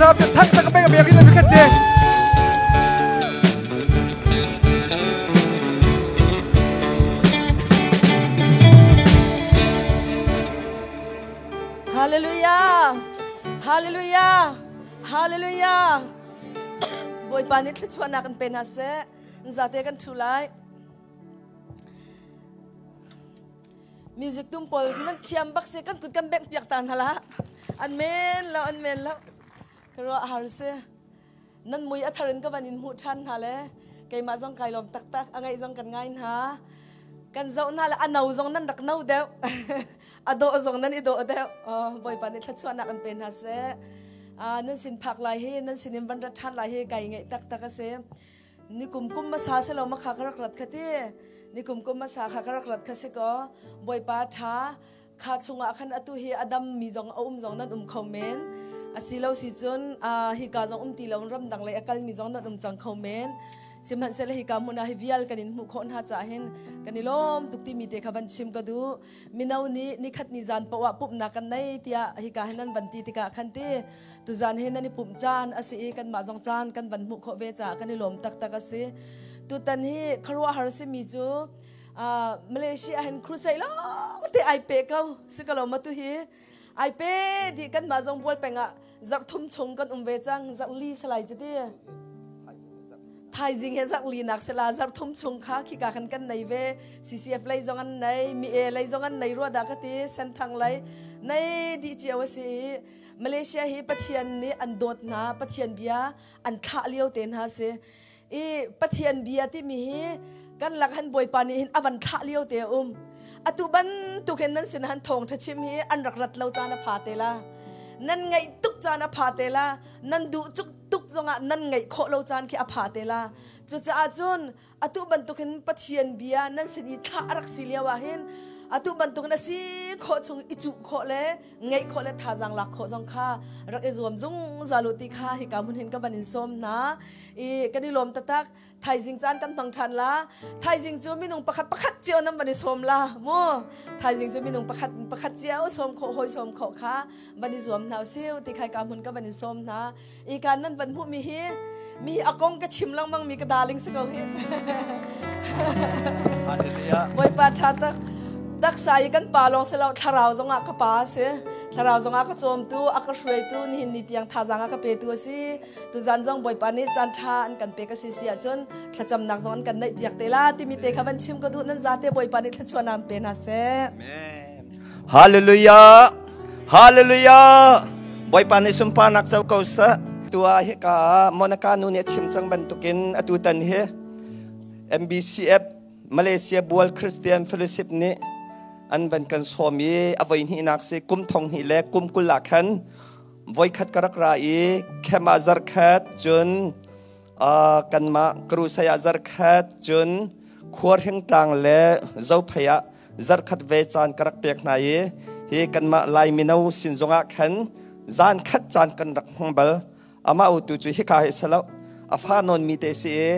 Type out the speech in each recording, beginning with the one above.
Zapi thang tak beng beng in mi khat te. Hallelujah! Hallelujah! Hallelujah! Bawipa nih thluachuahnak in pe hna seh. Zate kan ṭhu lai. Music tum pawl nan thiam bak si kan kut kan bengh piak ta hna la. An men lo an men lo. Ka ruah har si. Nan mui a thar in ka van in hmuh ṭhan hna le keimah zong kai lawm taktak a ngaih zong kan ngai hna. Kan zoh hna le a no zong nan rak no deuh. A dawh zong nan i dawh deuh. Bawipa nih thluachuahnak an pe hna seh. Nan sin phak lai hi nan sin in van rat ṭhan lai hi kai ngaih taktak a si. Ni kum kum hmasa si lo ma kha ka rak rat kha ti. Ni kum kum hmasa kha ka rak rat kha si ko. Bawipa ṭha kha chungah khan atu hi a dam mi zong a um zong nan um kho men. Asi lo si cun hika zong um ti lo ramdang lei a kal mi zong nan um cang kho men. Sihmanhsehlaw hika hmun ah hi vial kan in hmuh khawh hna caah hin kan i lawm tuk timi te kha van chim ka duh. Mino nih nikhat ni zan paoh ah pumhnak kan nei tiah hika hin nan van ti tikah khan ti tuzan hi nan i pumh caan a si i kanmah zong caan kan van hmuh khawh ve caah kan i lawm taktak a si. Tutan hi khuaruahhar simi cu Malaysia ah hin crusade lawng te ai pe ko si ka lo ma tu hi ai pe dih kanmah zong bual peng ah zarh thum chung kan um ve cang zarh li salai cu ti thaizing he zarh li nak sela zarh thum chung kha khika khan kan nei ve CCF lei zong an nei mi e lei zong an nei rua dah ka ti senthang lei nei dih cio a si i Malaysia hi Pathian nih an dawt hna Pathian bia an thlah lio te hna si i Pathian bia timi hi kan lak han Bawipa nih hin a van thlah lio te a um atu bantuk hin nan sin han thawng tha chim hi an rak rat lo caan a pha te la nan ngaih tuk caan a pha te la nan duh cuk tuk zongah nan ngaih khawh lo caan khi a pha te la cucaah cun atu bantuk hin Pathian bia nan sin i thlah a rak si lio ah hin atu bantuk in a si khawh chung i cuh khawh le ngeih khawh le thazaang lak khawh zong kha rak i zuam zungzal u ti kha hika hmun hin ka van in sawm hna i kan i lawm taktak. Thaizing caan kan hmang ṭhan la. Thaizing cu minung pakhat pakhat cio nan van i sawm la mu. Thaizing cu minung pakhat pakhat cio sawm khawh hawi sawm khawh kha van i zuam hna usih ti khai ka hmun ka van in sawm hna. I ka nan van hmuh mi hi mi a kong ka chim lengmang mi ka darling si ko hi. Hallelujah. Bawipa ṭha tak taksa i kan pa lawng si lo thlarau zongah ka pa a si. Thlarau zongah ka cawmtu, a ka hruaitu, nihin ni tiang thazaang a ka petu a si. Tuzan zong Bawipa nih caan ṭha an kan pek a si si ahcun thlacamnak zong an kan neih piak te la timi te kha van chim ka duh. Nan zate Bawipa nih thluachuahnak an pe hna seh. Amen. Hallelujah. Hallelujah. Bawipa nih sunparnak co ko seh. Tua hi ka Monica nu nih a chim cang bantukin atu tan hi MBCF Malaysia Bual Christian Fellowship nih an van kan sawm i a voi hnihnak si kum thong hnih le kum 20 ah khan voikhat ka rak ra i camp ah zarkhat cun kanmah Krusai ah zarkhat cun Khuarhingtlang le Zophei ah zarkhat ve caan ka rak pek hna i hi kanmah Lai mino sin zongah khan zan khat caan kan rak hmang bal. Amah utu cu hika hi salo a fa nawn mi te si i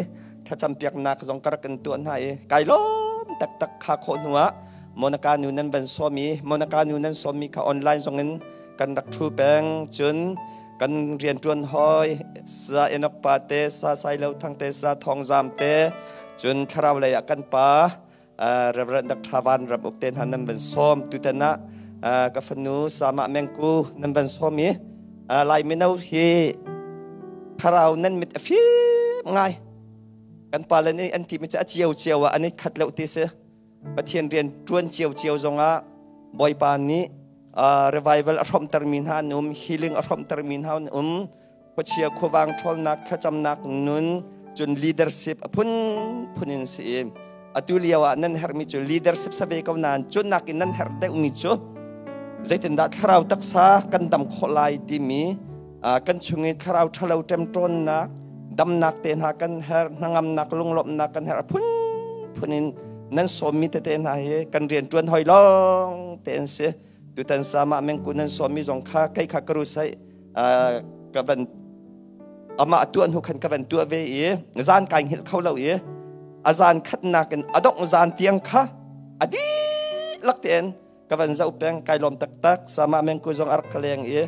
thlacam piaknak zong ka rak in tuah hna i kai lawm taktak. Kha khawh hnu ah Monica nu nan van sawm i Monica nu nan sawm mi kha online zong in kan rak ṭhu peng. Cun kan rianṭuan hawi sa Enoch pa te, sa Sailo Thang te, sa Thawng Zam te, cun thlarau lei ah kan pa Reverend Dr. Van Ram Uk te hna nan van sawm. Tutan ah ka fanu Sama Mengku nan van sawm i Lai mino hi thlarau nan mit a fim ngai. Kan pale nih an ti mi cu a cio cio ah an i khat lo ti si. Pathian rian ṭuan cio cio zongah Bawipa nih revival a hrawmtermi hna an um, healing a hrawmtermi hna an um, khuachia khuavang ṭhawlnak, thlacamnak nun, cun leadership a phunphun in si i atu lio ah nan herhmi cu leadership sa ve ko nain cu nakin nan herh deuhmi cu zeitindah thlarau taksa kan dam khawh lai timi kan chung i thlarau ṭhalo ṭemṭawnnak damnak te hna kan herh, hnangamnak, lunglawmhnak kan herh. A phunphun in nan sawmmi tete hna hi kan rian ṭuan hoi lawng te an si. Tutan sama mengku nan sawmmi zong kha kei kha ka rusai ka van amah tuah hnu khan ka van tuah ve i zan kai hngilh kho lo i a zan khatnak in a dongh zan tiang kha a dihlak tein ka van zoh peng. Kai lawm taktak. Sama mengku zong a rak ka leng i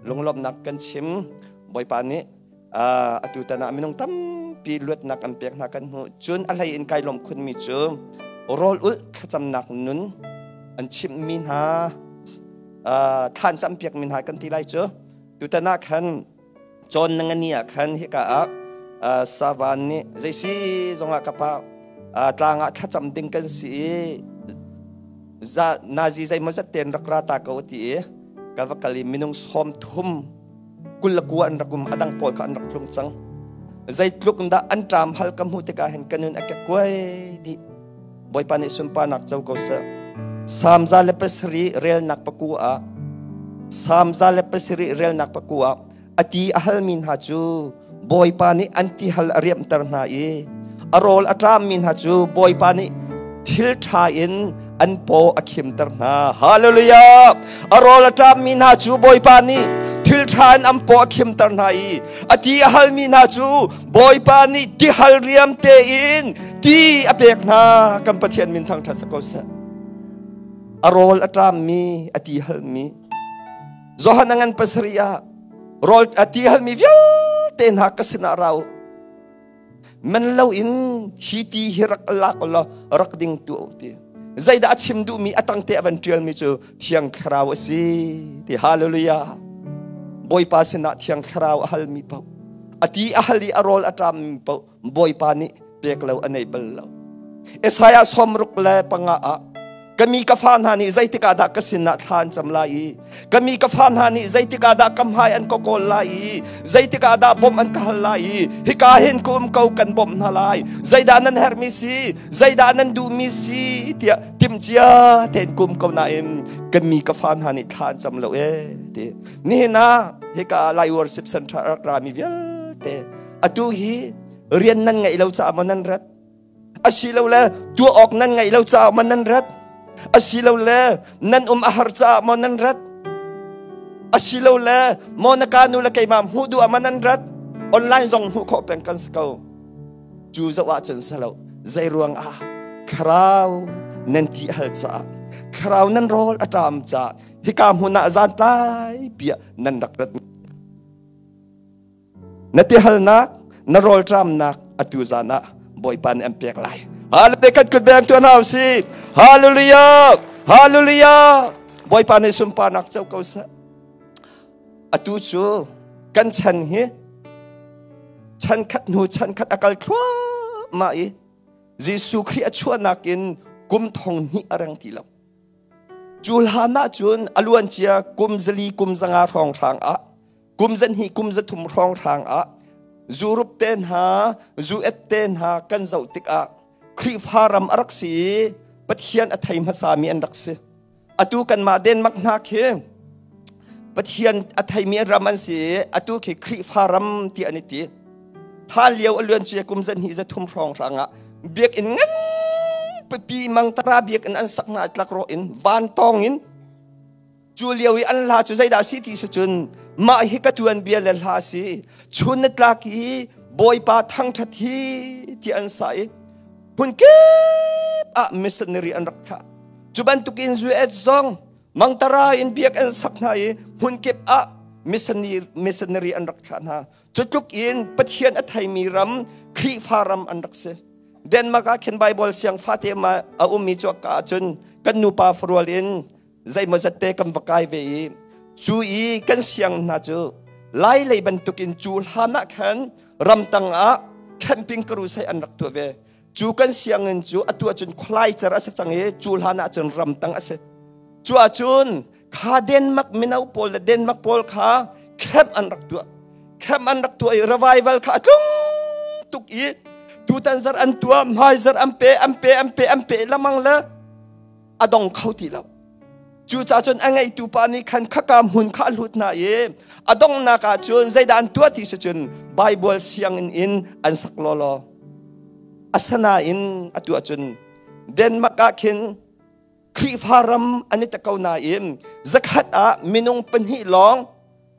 lunglawmhnak kan chim. Bawipa nih atu tan ah minung tampi luatnak an pek hna kan hmuh. Cun a hlei in kai lawm khunmi cu rawl ulh thlacamnak nun an chimhmi hna, thlan campiakmi hna kan ti lai cu. Tutan ah khan cawn na ngani ah khan hika ah Savan nih zeisi zongah ka pa tlang ah thlacam ding kan si i nazi zeimawzat ten rak ra ta ko ti i ka va kal i minung 30 21 an rak um. A dang pawl kha an rak tlung cang. Zeitluk dah an ṭam hal ka hmuh tikah hin ka nun a kekkuai dih. Bawipa nih sunparnak co ko seh. Salm 107 relnak paku ah, Salm 107 relnak paku ah, a ti a halmi hna cu Bawipa nih an ti hal a riamhter hna i a rawl a ṭammi hna cu Bawipa nih thil ṭha in an paw a khimter hna. Hallelujah! A rawl a ṭammi hna cu Bawipa nih thil ṭha in an paw a khimter hna i a ti a halmi hna cu Bawipa nih tihal riam tein ti a pek hna. Kan Pathian min thangṭhat sa ko seh. A rawl a ṭammi, a ti halmi. Johan a ngan 7 ah rawl a ti halmi vialte hna ka sinah ra u. Man lo in hi ti hi rak lak law rak ding tu ti. Zeidah a chim duhmi a tangte a van ṭialmi cu Thiang Thlarau a si ti. Hallelujah. Bawipa sinah Thiang Thlarau a halmi paoh, a ti a hal i a rawl a ṭammi paoh Bawipa nih pek lo a nei bal lo. Isaiah 65 ah, ka mi ka fa hna nih zeitik ah dah ka sinah thla an cam lai i ka mi ka fa hna nih zeitik ah dah ka hmai an ka kawl lai i zeitik ah dah bawmh an ka hal lai i hika hin ka um ko, kan bawmh hna lai, zeidah nan herhmi si, zeidah nan duhmi si tiah timhcia tein ka um ko nain ka mi ka fa hna nih thla an cam lo ee ti. Nihin ah hika Lai Worship Center rak rami vialte, atu hi rian nan ngeih lo caah maw nan rat, asilole tuah awk nan ngeih lo caah maw nan rat, asilole nan um a har caah maw nan rat, asilole maw na ka nu le keimah hmuh duh ah maw nan rat? Online zong hmuh khawh peng kan si ko. Cu zoh ahcun salo zei ruang ah thlarau nan ti hal caah, thlarau nan rawl a ṭam caah hika hmun ah zan tlai piah nan rak rat. Na tihalnak, na rawlṭamnak atu zan ah Bawipa nih an pek lai. Hallelujah! Kan kut beng tuan hau si. Hallelujah! Hallelujah! Bawipa nih sunparnak co ko seh. Atu cu kan chan hi chan khat hnu chan khat a kal thluahmah i Jesuh Khrih a chuahnak in kum 2000 a reng ti lo. Cu hlan ah cun a luancia kum 400, kum 500 hrawng hrang ah, kum 200, kum 300 hrawng hrang ah Europe te hna, US te hna kan zoh tikah Khrihfa ram a rak si i Pathian a thei hmasami an rak si. Atu kanmah Denmark hna khi Pathian a theimi ram an si i atu khi Khrihfa ram ti an i ti. Hlan lio a luan cia kum 200, 300 hrawng hrang ah biakinn ngan pipi mangtara biakinn an sak hna, tlakrawh in, vantawng in. Cu lio i an hla cu zeidah si ti si cun, mah hi ka tuan bia le hla si, chun na tlak i Bawipa thangṭhat hi ti an sa i hmun kip ah missionary an rak thlah. Cu bantukin US zong mangtara in biak an sak hna i hmun kip ah missionary an rak thlah hna. Cu tluk in Pathian a theimi ram, Khrihfa ram an rak si. Denmark ah khin Bible siang fate ma a ummi cu ka ahcun kan nupa farual in zeimawzat te kan va kai ve i cu i kan siang hna cu lai lei bantukin cu hlan ah khan ramtang ah camping crusade an rak tuah ve. Cu kan sianginn cu atu ahcun khualai cer a si cang i cu hlan ah cun ramtang a si. Cu ahcun kha Denmark mino pawl le Denmark pawl kha camp an rak tuah, camp an rak tuah i revival kha a tlung tuk i tutan zar an tuah, hmai zar an pe, an pe, an pe, an pe lamang le a dong kho ti lo. Cucaah cun a ngeitu pa nih khan khaka hmun kha a hlut hna i a donghnak ah cun zeidah an tuah ti si cun Baibal sianginn in an sak lawlaw. Asanain atu ahcun Denmark ah khin Khrihfa ram an i ta ko nain 100 ah minung 2 lawng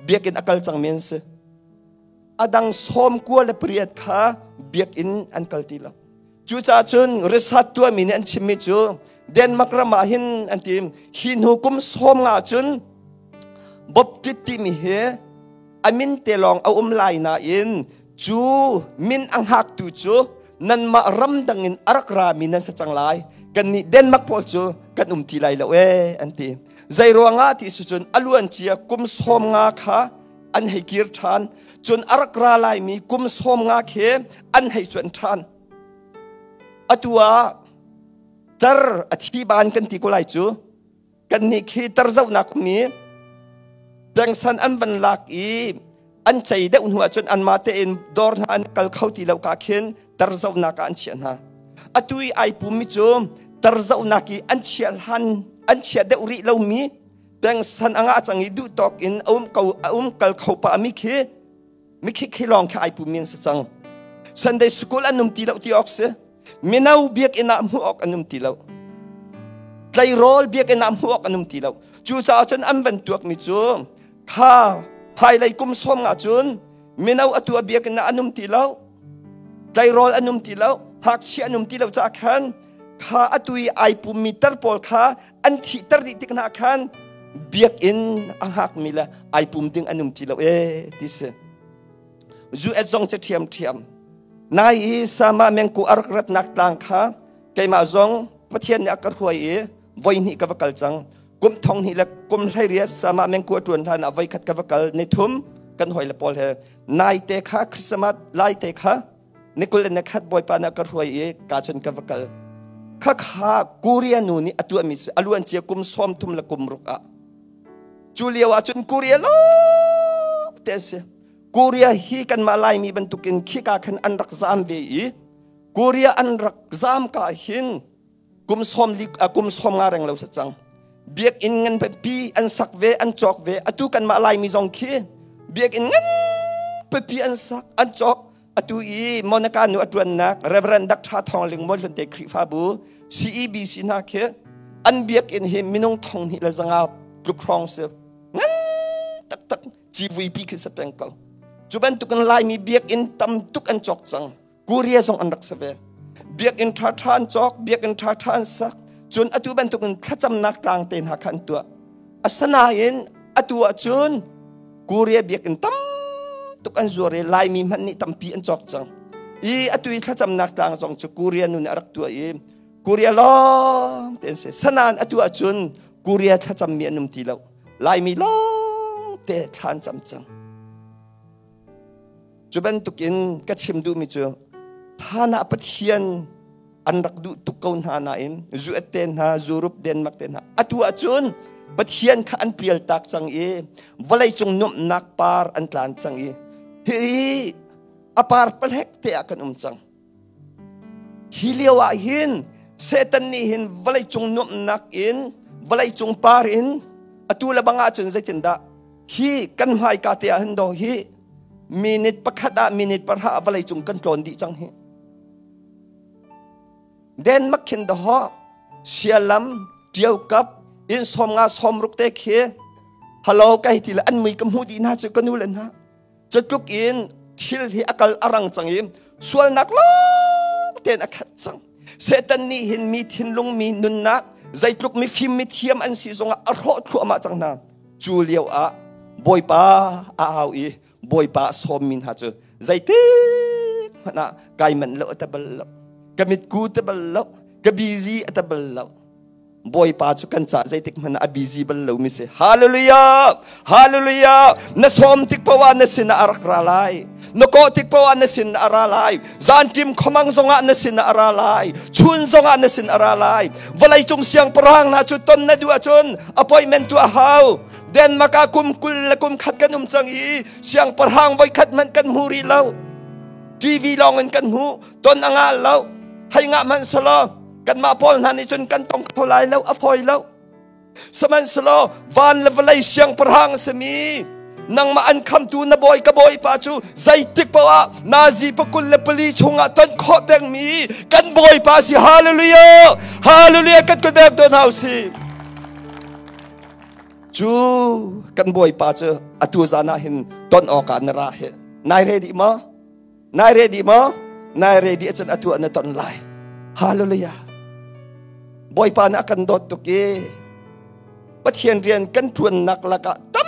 biakinn a kal cangmi an si. A dang 98 kha biakinn an kal ti lo. Cucaah cun research tuahmi nih an chimmi cu Denmark ram ah hin an ti hi hnu kum 50 cun Baptist timi hi A min te lawng a um lai nain cu min a hngaktu cu nanmah ramdang in a rak rami nan si cang lai. Kannih Denmark pawl cu kan um ti lai lo ee an ti. Zei ruangah ti si cun a luancia kum 50 kha an hei kir ṭhan. Cun a rak ra laimi kum 50 khi an hei cuanh ṭhan. Atu ah tar a thi ban kan ti ko lai cu. Kannih khi tarzohnak mi pengsan an van lak i an cei deuh hnu ahcun anmah tein dawr hna an kal kho ti lo ka khin tarzohnak ah an chiah hna. Atu i ai pummi cu tarzohnak i an chiah hlan an chiah deuh rih lomi pengsan a ngah cang i duh tawk in a um ko a um kal kho pah mi khi mikhi khi lawng khi ai pummi an si cang. Sunday school an um ti lo ti awk si. Mino biakinn ah hmuh awk an um ti lo. Tleirawl biakinn ah hmuh awk an um ti lo. Cucaah cun an van tuakmi cu kha hmailei kum 50 cun mino atu a biakinn ah an um ti lo. Tleirawl an um ti lo. Ngakchia an um ti lo caah khan kha atu i ai pummi tar pawl kha an thihter dih tik hna khan biakinn a hngakmi le ai pum ding an um ti lo ee ti si. US zong cu ṭhiamṭhiam. Nai i Sama mengku a rak ratnak tlang kha keimah zong Pathian nih a ka hruai i voi hnih ka va kal cang. Kum 2000 le kum 18 Sama mengku a ṭuan hlan ah voi khat ka va kal. Ni thum kan hawile pawl he nai te kha Christmas lai te kha ni 21 Bawipa nih a ka hruai i ka cun ka va kal. Khakha Korea nu nih a tuahmi si a luancia kum 30 le kum ruk ah. Cu lio ah cun Korea lawng te an si. Korea hi kanmah Laimi bantukin khika khan an rak zaam ve i Korea an rak zaam ka hin kum sawm li kum 50 reng lo sa cang. Biakinn ngan pi an sak ve an cawk ve atu kanmah Laimi zong khi biakinn ngan pipi an sak an cawk atu i Monica nu a ṭuannak Reverend Dr. Thawng Ling Mualhlunte Khrihfabu CEBC hna khi an biakinn hi minung 2500 tluk hrawng si ngan taktak civuipi khi sa peng ko. Cu bantukin Laimi biakinn tam tuk an cawk cang. Korea zong an rak sa ve. Biakinn ṭhaṭha an cawk, biakinn ṭhaṭha an sak. Cun atu bantukin thlacamnak tlang te hna kha an tuah. Asinain atu ahcun Korea biakinn tam tuk an zuar i Laimi hmanh nih tampi an cawk cang. I atu i thlacamnak tlang zong cu Korea nu nih a rak tuah i Korea lawng te an si. Sanan atu ahcun Korea thlacammi an um ti lo. Laimi lawng te thla an cam cang. Cu bantukin ka chim duhmi cu hlan ah Pathian an rak duh tuk ko hna nain US te hna, Europe, Denmark te hna atu ahcun Pathian kha an pial tak cang i vawleicung nuamhnak par an tlan cang i hi a par palek te ah kan um cang. Hi lio ah hin Satan nih hin vawleicung nuamhnak in vawleicung par in atu le bang ahcun zeitindah hi kan hmaika te ah hin do hi minute pakhat ah minute pahra ah vawleicung kan tlawn dih cang hi. Denmark khin dahawk sialam ṭiaukap inn 50 60 te khi hello ka hei ti le an mui ka hmuh dih hna cu ka nu le hna. Cutluk in thil hi a kal a rang cang i sualnak lawng tein a khat cang. Satan nih hin mi thinlung mi nunnak zeitluk mifim mithiam an si zongah a hrawh thluahmah cang hna. Cu lio ah Bawipa a au i Bawipa a sawmmi hna cu zeitik hmanh ah kai manh lo a ta bal lo. Ka mitku ta bal lo. Ka busy a ta bal lo. Bawipa cu kan caah zeitik hmanh ah a busy bal lomi si. Hallelujah! Hallelujah! Na sawm tik paoh ah na sinah a rak ra lai. Na kawh tik paoh ah na sin a ra lai. Zanṭim khomang zongah na sin a ra lai. Chun zongah na sin a ra lai. Vawleicung siangpahrang hna cu ton na duh ahcun appointment tuah hau. Denmark ah kum 21 kan um cang i siangpahrang voikhat hmanh kan hmu rih lo. TV lawng in kan hmu. Ton a ngah lo. Hei ngah hmanh selaw kanmah pawl hna nih cun kan tong kho lai lo a fawi lo sihmanhsehlaw van le vawlei siangpahrang a simi nangmah an khamtu na bawi ka bawipa cu zeitik paoh ah nazi pa24 chungah ton khawh pengmi kan bawipa si. Hallelujah, hallelujah! Kan kut bek tawn hau si. Cu kan bawipa cu atu zan ah hin ton awkah na ra hi nai ready maw? Nai ready maw? Nai ready ahcun atu ah na ton lai. Hallelujah. Bawipa nih a kan dawt tuk i Pathian rian kan ṭuannak lakah tam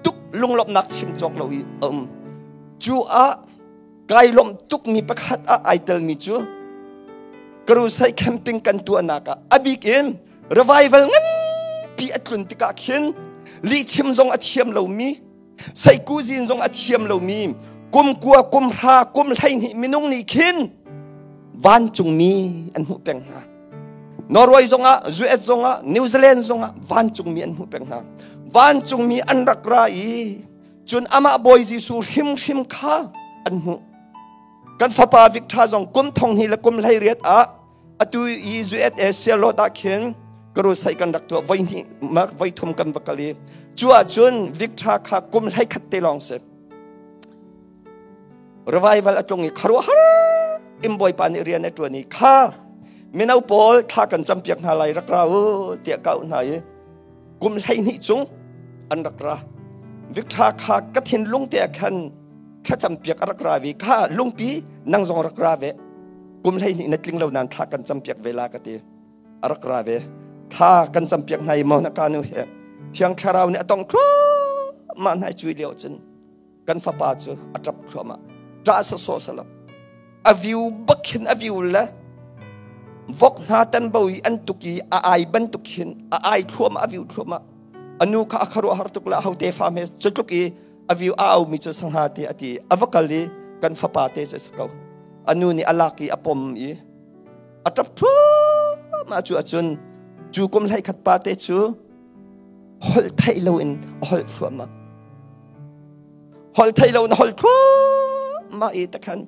tuk. Lunglawmhnak chim cawk lo i a um. Cu ah kai lawmh tukmi pakhat ah ai telmi cu Karusai camping kan tuahnak ah a bik in revival nganpi a tlun tikah khin lihchim zong a thiam lomi seikuzin zong a thiam lomi kum kua kum hra kum 12 minung nih khin vancungmi an hmuh peng hna. Norway zongah, US zongah, New Zealand zongah vancungmi an hmuh peng hna. Vancungmi an rak ra i cun amah Bawi Jesuh hrimhrim kha an hmuh. Kan fapa Victor zong kum thong hnih le kum 18 ah atu i USA Charlotte ah khin karusai kan rak tuah voi hnih voi thum kan va kal i cu ahcun Victor kha kum 11 te lawng si. Revival a tlung i kharuahhar in Bawipa nih rian a ṭuan i kha mino pawl thla kan campiak hna lai rak ra u tiah ka auh hna i kum 12 cung an rak ra. Victor kha ka thinlung te ah khan thlacam piak a rak ra ve kha lungpi nang zong rak ra ve kum 12 na tling lo nan thla kan campiak ve la ka ti a rak ra ve thla kan campiak hna i maw na ka nu he Thiang Thlarau nih a tong thluahmah hna i cui lio cun kan fapa cu a ṭap thluahmah ṭah sawsawh salo a viu bak khin a viu le vok hna tan bo i an tuk i a ai bantuk khin a ai thluahmah a viu thluahmah a nu kha a kharuah har tuk la hote fa me cutluk i a viu a au mi cu sangha te a ti a va kal i kan fapa te cu ko a nu nih a lak i a pom i a ṭap thluahmah cu acun cu kum 11 pa te cu holh theih loin a holh thluahmah holh theih loin a holh thluahmah i takhan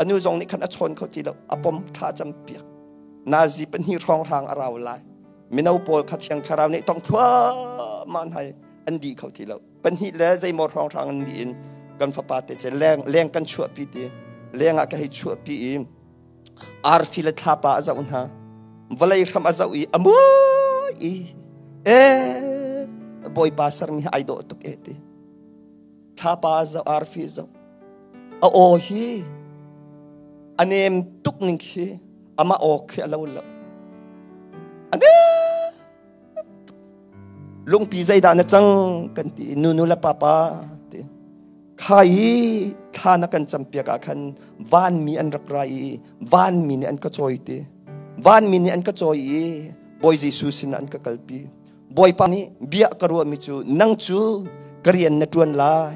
a nu zong nih khan a chawn kho ti lo a pom thla cam piak nazi pahnih hrawng hrang a rau lai mino pawl kha thiang thlarau nih tong thluahmah hna an di kho ti lo pahnih le zeimaw hrawng hrang an di in kan fapa te ce leng leng kan chuahpi ti leng ah ka hei chuahpi i arfi le thlapa a zoh hna vawlei hram a zoh i a mui i e bawipa sermi hi ai dawh tuk e ti thlapa a zoh arfi a zoh a aw hi a nem tuk ning khi amah aw khi a lo lo a nem lungpi zeidah na cang kan ti nu nu le papa ti Kha i thla na kan campiak ah khan vanmi an rak ra i vanmi nih an ka cawi ti. Vanmi nih an ka cawi i Bawi Jesuh sinah an ka kalpi. Bawipa nih bia ka ruahmi cu nang cu ka rian na ṭuan lai.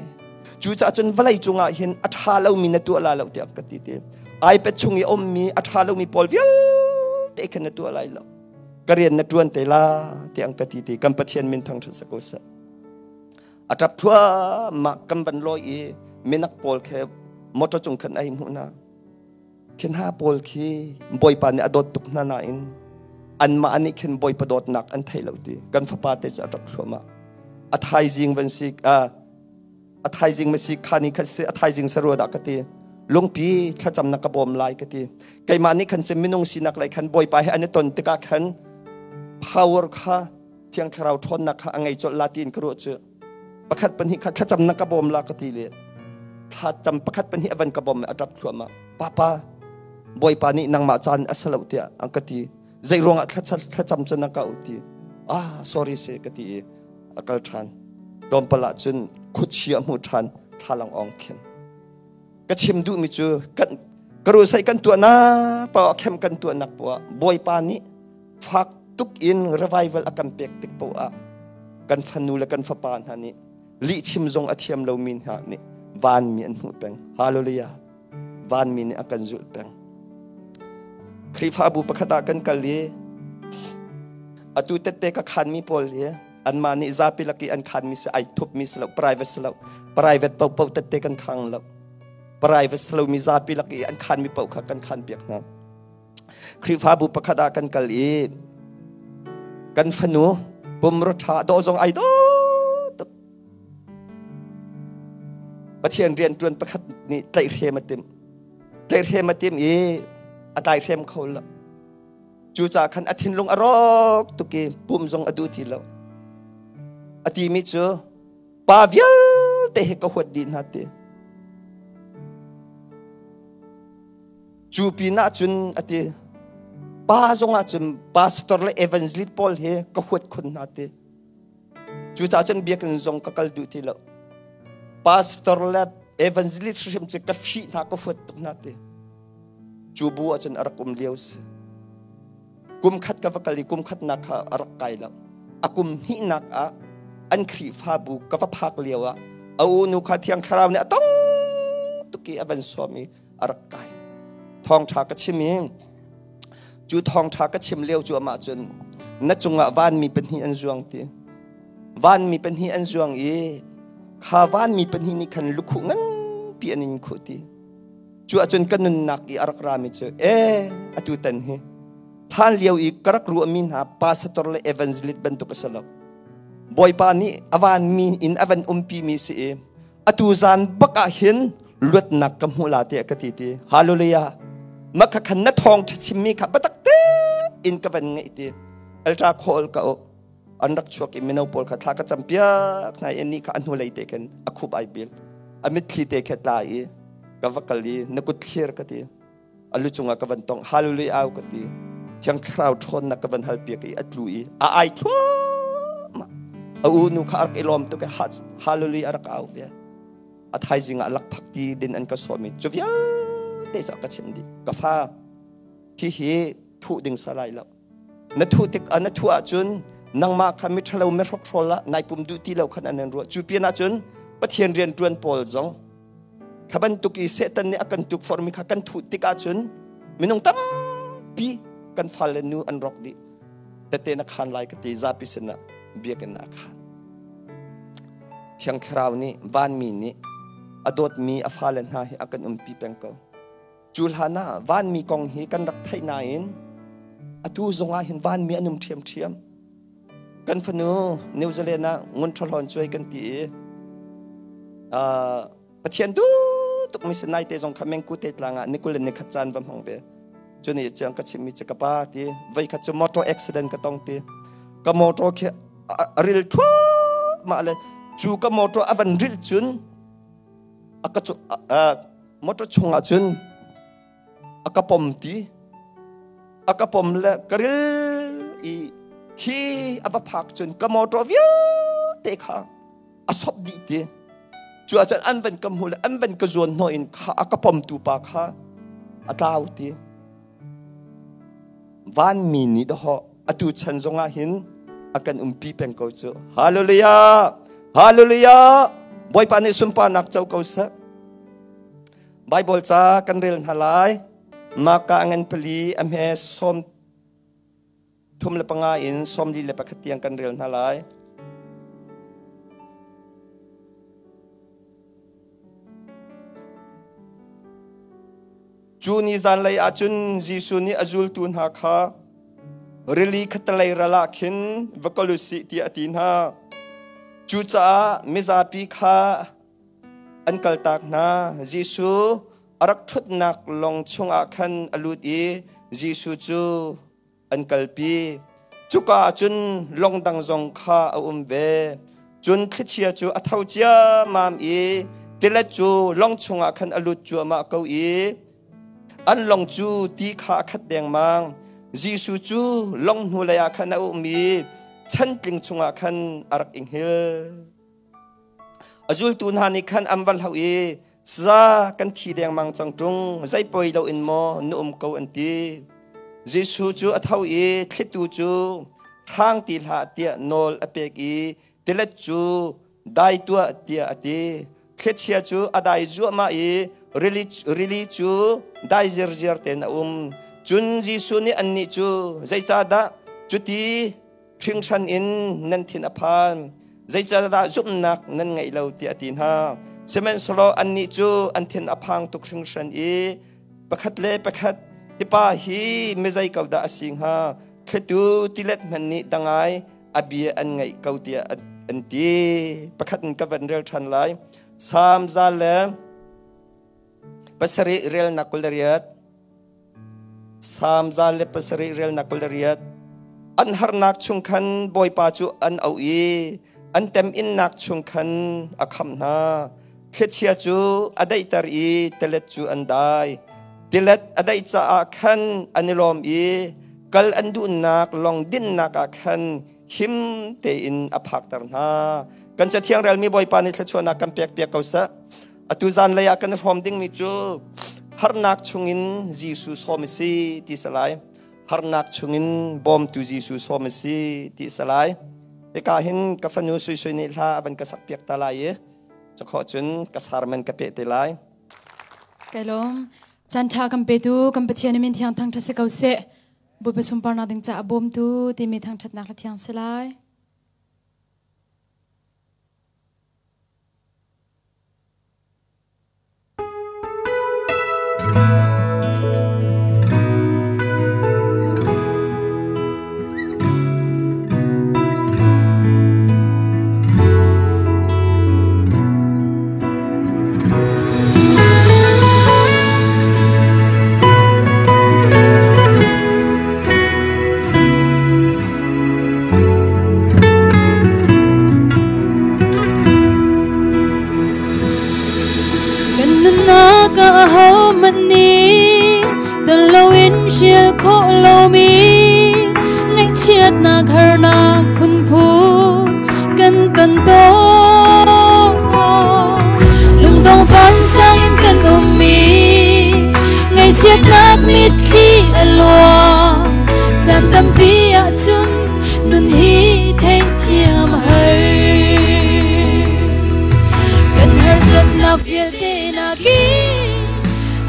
Cucaah cun vawlei cungah hin a ṭha lomi na tuah lai lo tiah ka ti ti. iPad chung i a ummi a ṭha lomi pawl vialte khan na tuah lai lo. Ka rian na ṭuan te la tiah an ka ti ti. Kan Pathian min thangṭhat sa ko seh. A ṭap thluahmah kan van lawi i minak pawl khe motor cung khan ai hmuh hna. Khi hna pawl khi Bawipa nih a dawt tuk hna nain anmah nih khin Bawipa dawtnak an thei lo ti kan fapa te cu a ṭap thluahmah. A thaizing van si a thaizing ma si kha ni kha si a thaizing sarua dah ka ti lungpi thlacam na ka bawm lai ka ti keimah nih khan cun minung sinak lei khan Bawipa he an i ton tikah khan power kha Thiang Thlarau ṭhawnnak kha a ngei colh la tiin ka ruah cu pakhat pahnih kha thlacamnak ka bawm la ka ti le thlacam pakhat pahnih a van ka bawm a ṭap thluahmah papa Bawipa nih nangmah caan a si lo tiah an ka ti zei ruangah thlacam cu na ka u ti ah sorry se ka ti i a kal ṭhan tlawmpal ah cun khuachia hmu ṭhan thlalang ong khin ka chim duhmi cu kan karusai kan tuahnak poah khem kan tuahnak poah Bawipa nih fak tuk in revival a kan pek tik poah kan fanu le kan fapa hna nih lihchim zong a thiam lomi hna nih vanmi an hmuh peng hallelujah vanmi nih a kan zulh peng Khrihfabu pakhat ah kan kal i atu tette ka khanmi pawl hi anmah nih zapi lak i an khanmi si ai thupmi si lo private si lo private paohpaoh tette kan khang lo private si lomi zapi lak i an khanmi paoh kha kan khan piak hna Khrihfabu pakhat ah kan kal i kan fanu pumrua ṭha dawh zong ai dawh tuk. Pathian rianṭuan pakhat nih tlaihhrem a timh. Tlaihhrem a timh i a tlaihhrem kho lo. Cucaah khan a thinlung a rawk tuk i pum zong a duh ti lo. A timi cu pa vialte hi ka huat dih hna ti. Cu pinah cun a ti, pa zongah cun pastor le evangelist pawl hi ka huat khun hna ti. Cucaah cun biakinn zong ka kal duh ti lo. Pastor le evangelist hrim cu ka fih hna ka huat tuk hna ti. Cu bu ahcun a rak um lio si. Kum khat ka va kal i kum khatnak kha a rak kai lo. A kum hnihnak ah an Khrihfabu ka va phak lio ah a unu kha Thiang Thlarau nih a tong tuk i a van sawm i a rak kai. Thawngṭha ka chim i cu thawngṭha ka chim lio cu amah cun na cungah vanmi pahnih an zuang ti. Vanmi pahnih an zuang i kha vanmi pahnih nih khan lukhuh nganpi an in khuh ti. Cu ahcun ka nunnak i a rak rami cu ee atu tan hi hlan lio i ka rak ruahmi hna pastor le evangelist bantuk a si lo. Bawipa nih a vanmi in a van umpimi si i atu zan bak ah hin luatnak ka hmu la tiah ka ti ti. Hallelujah. Mah kha khan na thawng ṭha chimmi kha biatak tein ka van ngaih ti. Ultra call ka uh. An rak chuak i mino pawl kha thla ka campiak hna i anih kha a hnulei te khin a khup ai bil. A mitthli te khe tla i ka va kal i na kut thlir ka ti. A lu cungah ka van tong hallelujah au ka ti. Thiang Thlarau ṭhawnnak ka van halpiak i a tlu i a ai thluahmah. A u nu kha a rak i lawm tuk i hallelujah a rak au ve. A thaizing ah lakphak ti din an ka sawm i cu vialte cu a ka chim dih. Ka fa, hihi thuh ding sa lai lo. Na thuh tik na thuh ahcun nangmah kha miṭhalo mihrokhrawl ah nai pum duh ti lo khan an in ruah. Cu pin ahcun Pathian rianṭuan pawl zong kha bantuk i Satan nih a kan tukforhmi kha kan thuh tik ahcun minung tampi kan fale nu an rawk dih. Tete na khaan lai ka ti zapi sinah biakinn ah a khaan. Thiang Thlarau nih vanmi nih a dawtmi a fale hna hi a kan umpi peng ko. Cu hlan ah vanmi kong hi kan rak theih nain atu zong ah hin vanmi an um ṭhiamṭhiam. Kan fanu New Zealand ah ngun ṭhahlawn cuai kan ti i Pathian duh tuk mi sinai te zong kha mengku te tlang ah nikul le nikhat caan va hmang ve. Cu nih cun ka chimmi cu ka pa ti voikhat cu motor accident ka tong ti. Ka motor khi a ril thluahmah le cu ka motor a van rilh cun a ka motor chungah cun a ka pom ti a ka pom le ka ril i hi a va phak cun ka motor vialte kha a sop dih ti cu ahcun an van ka hmu le an van ka zuan hnawh in kha a ka pomtu pa kha a tlau ti vanmi nih dahawh atu chan zongah hin a kan umpi peng ko cu. Hallelujah! Hallelujah! Bawipa nih sunparnak co ko seh. Bible ca kan rel hna lai. Maka ngan pali a hme sawm thum le panga in 41 tiang kan rel hna lai. Cu ni zanlei ah cun Jesuh nih a zultu hna kha rili khattelei ral ah khin va kal u sih tiah a ti hna. Cucaah mizapi kha an kaltak hna. Jesuh a rak ṭhutnak lawng chungah khan a lut i Jesuh cu an kalpi. Cuka ah cun lawng dang zong kha a um ve. Cun thlichia cu a tho ciammam i tilet cu lawng chungah khan a lut cuahmah ko i an lawng cu ti kha a khat dengmang. Jesuh cu lawng hnulei ah khan a um i chantling chungah khan a rak i hngilh. A zultu hna nih khan an va hlauh i Sa kan thi dengmang cang ṭung, zei poi loin maw na um ko an ti. Jesuh cu a tho i thlitu cu hrang ti hlah tiah nawl a pek i tilet cu dai tuah tiah a ti. Thlichia cu a dai zuahmah i rili cu dai zirziar tein a um. Cun Jesuh nih annih cu zeicahdah cuti hringhran in nan thin a phan? Zeicahdah zumhnak nan ngeih lo tiah a ti hna. Sihmanhsehlaw annih cu an thin a phang tuk hringhran i pakhat le pakhat, hi pa hi mizei ko dah a si hnga? Thlitu tilet hmanh nih dangai a bia an ngaih ko tiah an ti. Pakhat in ka van rel ṭhan lai. Salm 107 relnak 28. Salm 107 relnak 28. An harnak chung khan Bawipa cu an auh i an teminnak chung khan a khamh hna. Thlichia cu a daihter i tilet cu an dai. Tilet a daih caah khan an i lawm i kal an duhnak lawng dinnak ah khan him tein a phakter hna. Kan cathiang relmi Bawipa nih thluachuahnak kan pek piak ko seh. Atu zan lei ah kan hrawm dingmi cu harnak chungin Jesuh sawm a si ti salai. Harnak chungin bawmtu Jesuh sawm a si ti salai. Hika hin ka fanu Sui Sui nih hla a van ka sak piak ta lai i cakho cun ka sarman ka peh te lai. Kai lawm. Caan ṭha kan petu kan Pathian min thiang thangṭhat si ko seh. Bawipa sunparnak ding caah bawmtu timi thangṭhatnak hla thiang si lai. Kan nunnak ah ahohmanh nih ton loin hrial khawh lomi ngaihchiatnak harnak phunphun kan ton tawn. Lungdong vansang in kan ummi ngaihchiatnak mitthli a luang. Caan tampi ahcun nun hi theihthiam a har. Kan harsatnak vialte nakin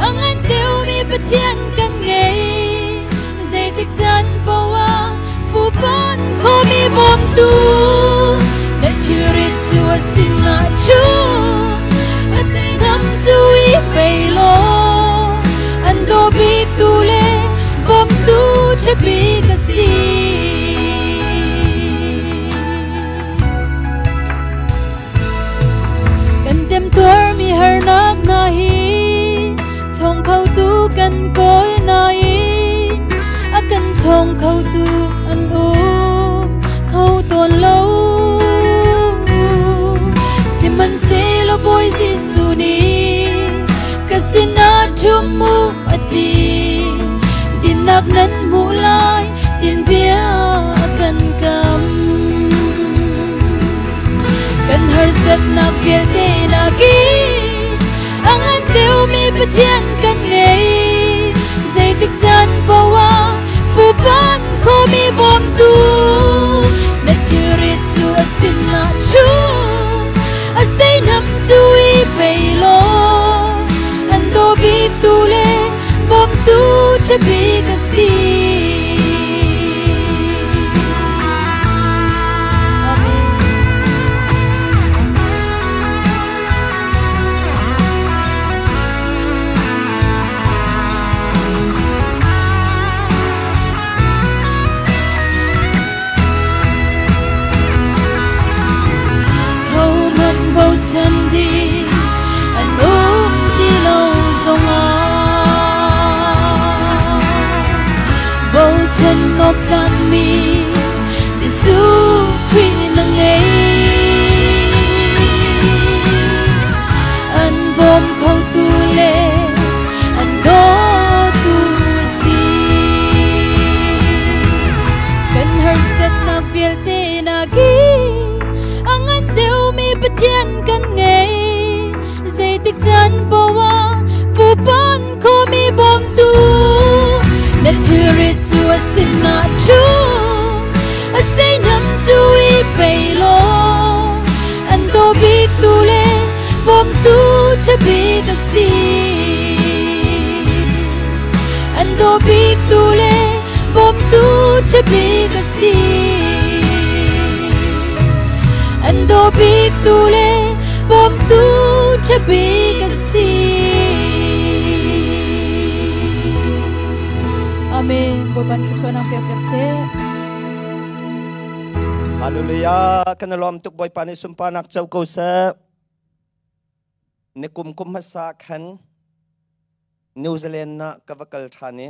a ngan deuhmi Pathian kan ngei. Zeitik caan paoh ah fuhpanh khomi bawmtu na thilrit cu a sinah ṭhu. A seihnam cu i pe law an daw biktu le bawmtu ṭha bik a si. Kan temtuarmi harnak hna hi chawng khotu kan kawl nain a kan chawng khotu an um kho tawn lo. Sihmanhsehlaw Bawi Jesuh nih ka sinah ṭhum mu a ti. Dinnak nan hmuh lai tin bia a kan kam. Kan harsatnak vialte nakin a ngan deuhmi Pathian kan ngei. Zeitik caan paoh ah fuhpanh khomi bawmtu na thilrit cu a sinah ṭhu. A seihnam cu i pe law an daw biktu le bawmtu ṭha bik a si. Amen. Hohmanh bochan ding an um ti lo zongah bochan awk tlakmi Jesuh Khrih na ngei. An bawm khotu le an dawtu a si. Kan harsatnak vialte nakin a ngan deuhmi Pathian kan ngei. Zeitik caan paoh ah fuhpanh khomi bawmtu na thilrit cu a sinah ṭhu. A seihnam cu i pe law an daw biktu le bawmtu ṭha bik a si. An daw biktu le bawmtu ṭha bik a si. An daw biktu le bawmtu ṭha bik a si. Amen. Bawipa thluachuahnak pek piak seh. Hallelujah. Kan lawm tuk Bawipa nih sunparnak co ko seh. Ni kum kum hmasa khan New Zealand na ka va kal ṭhan i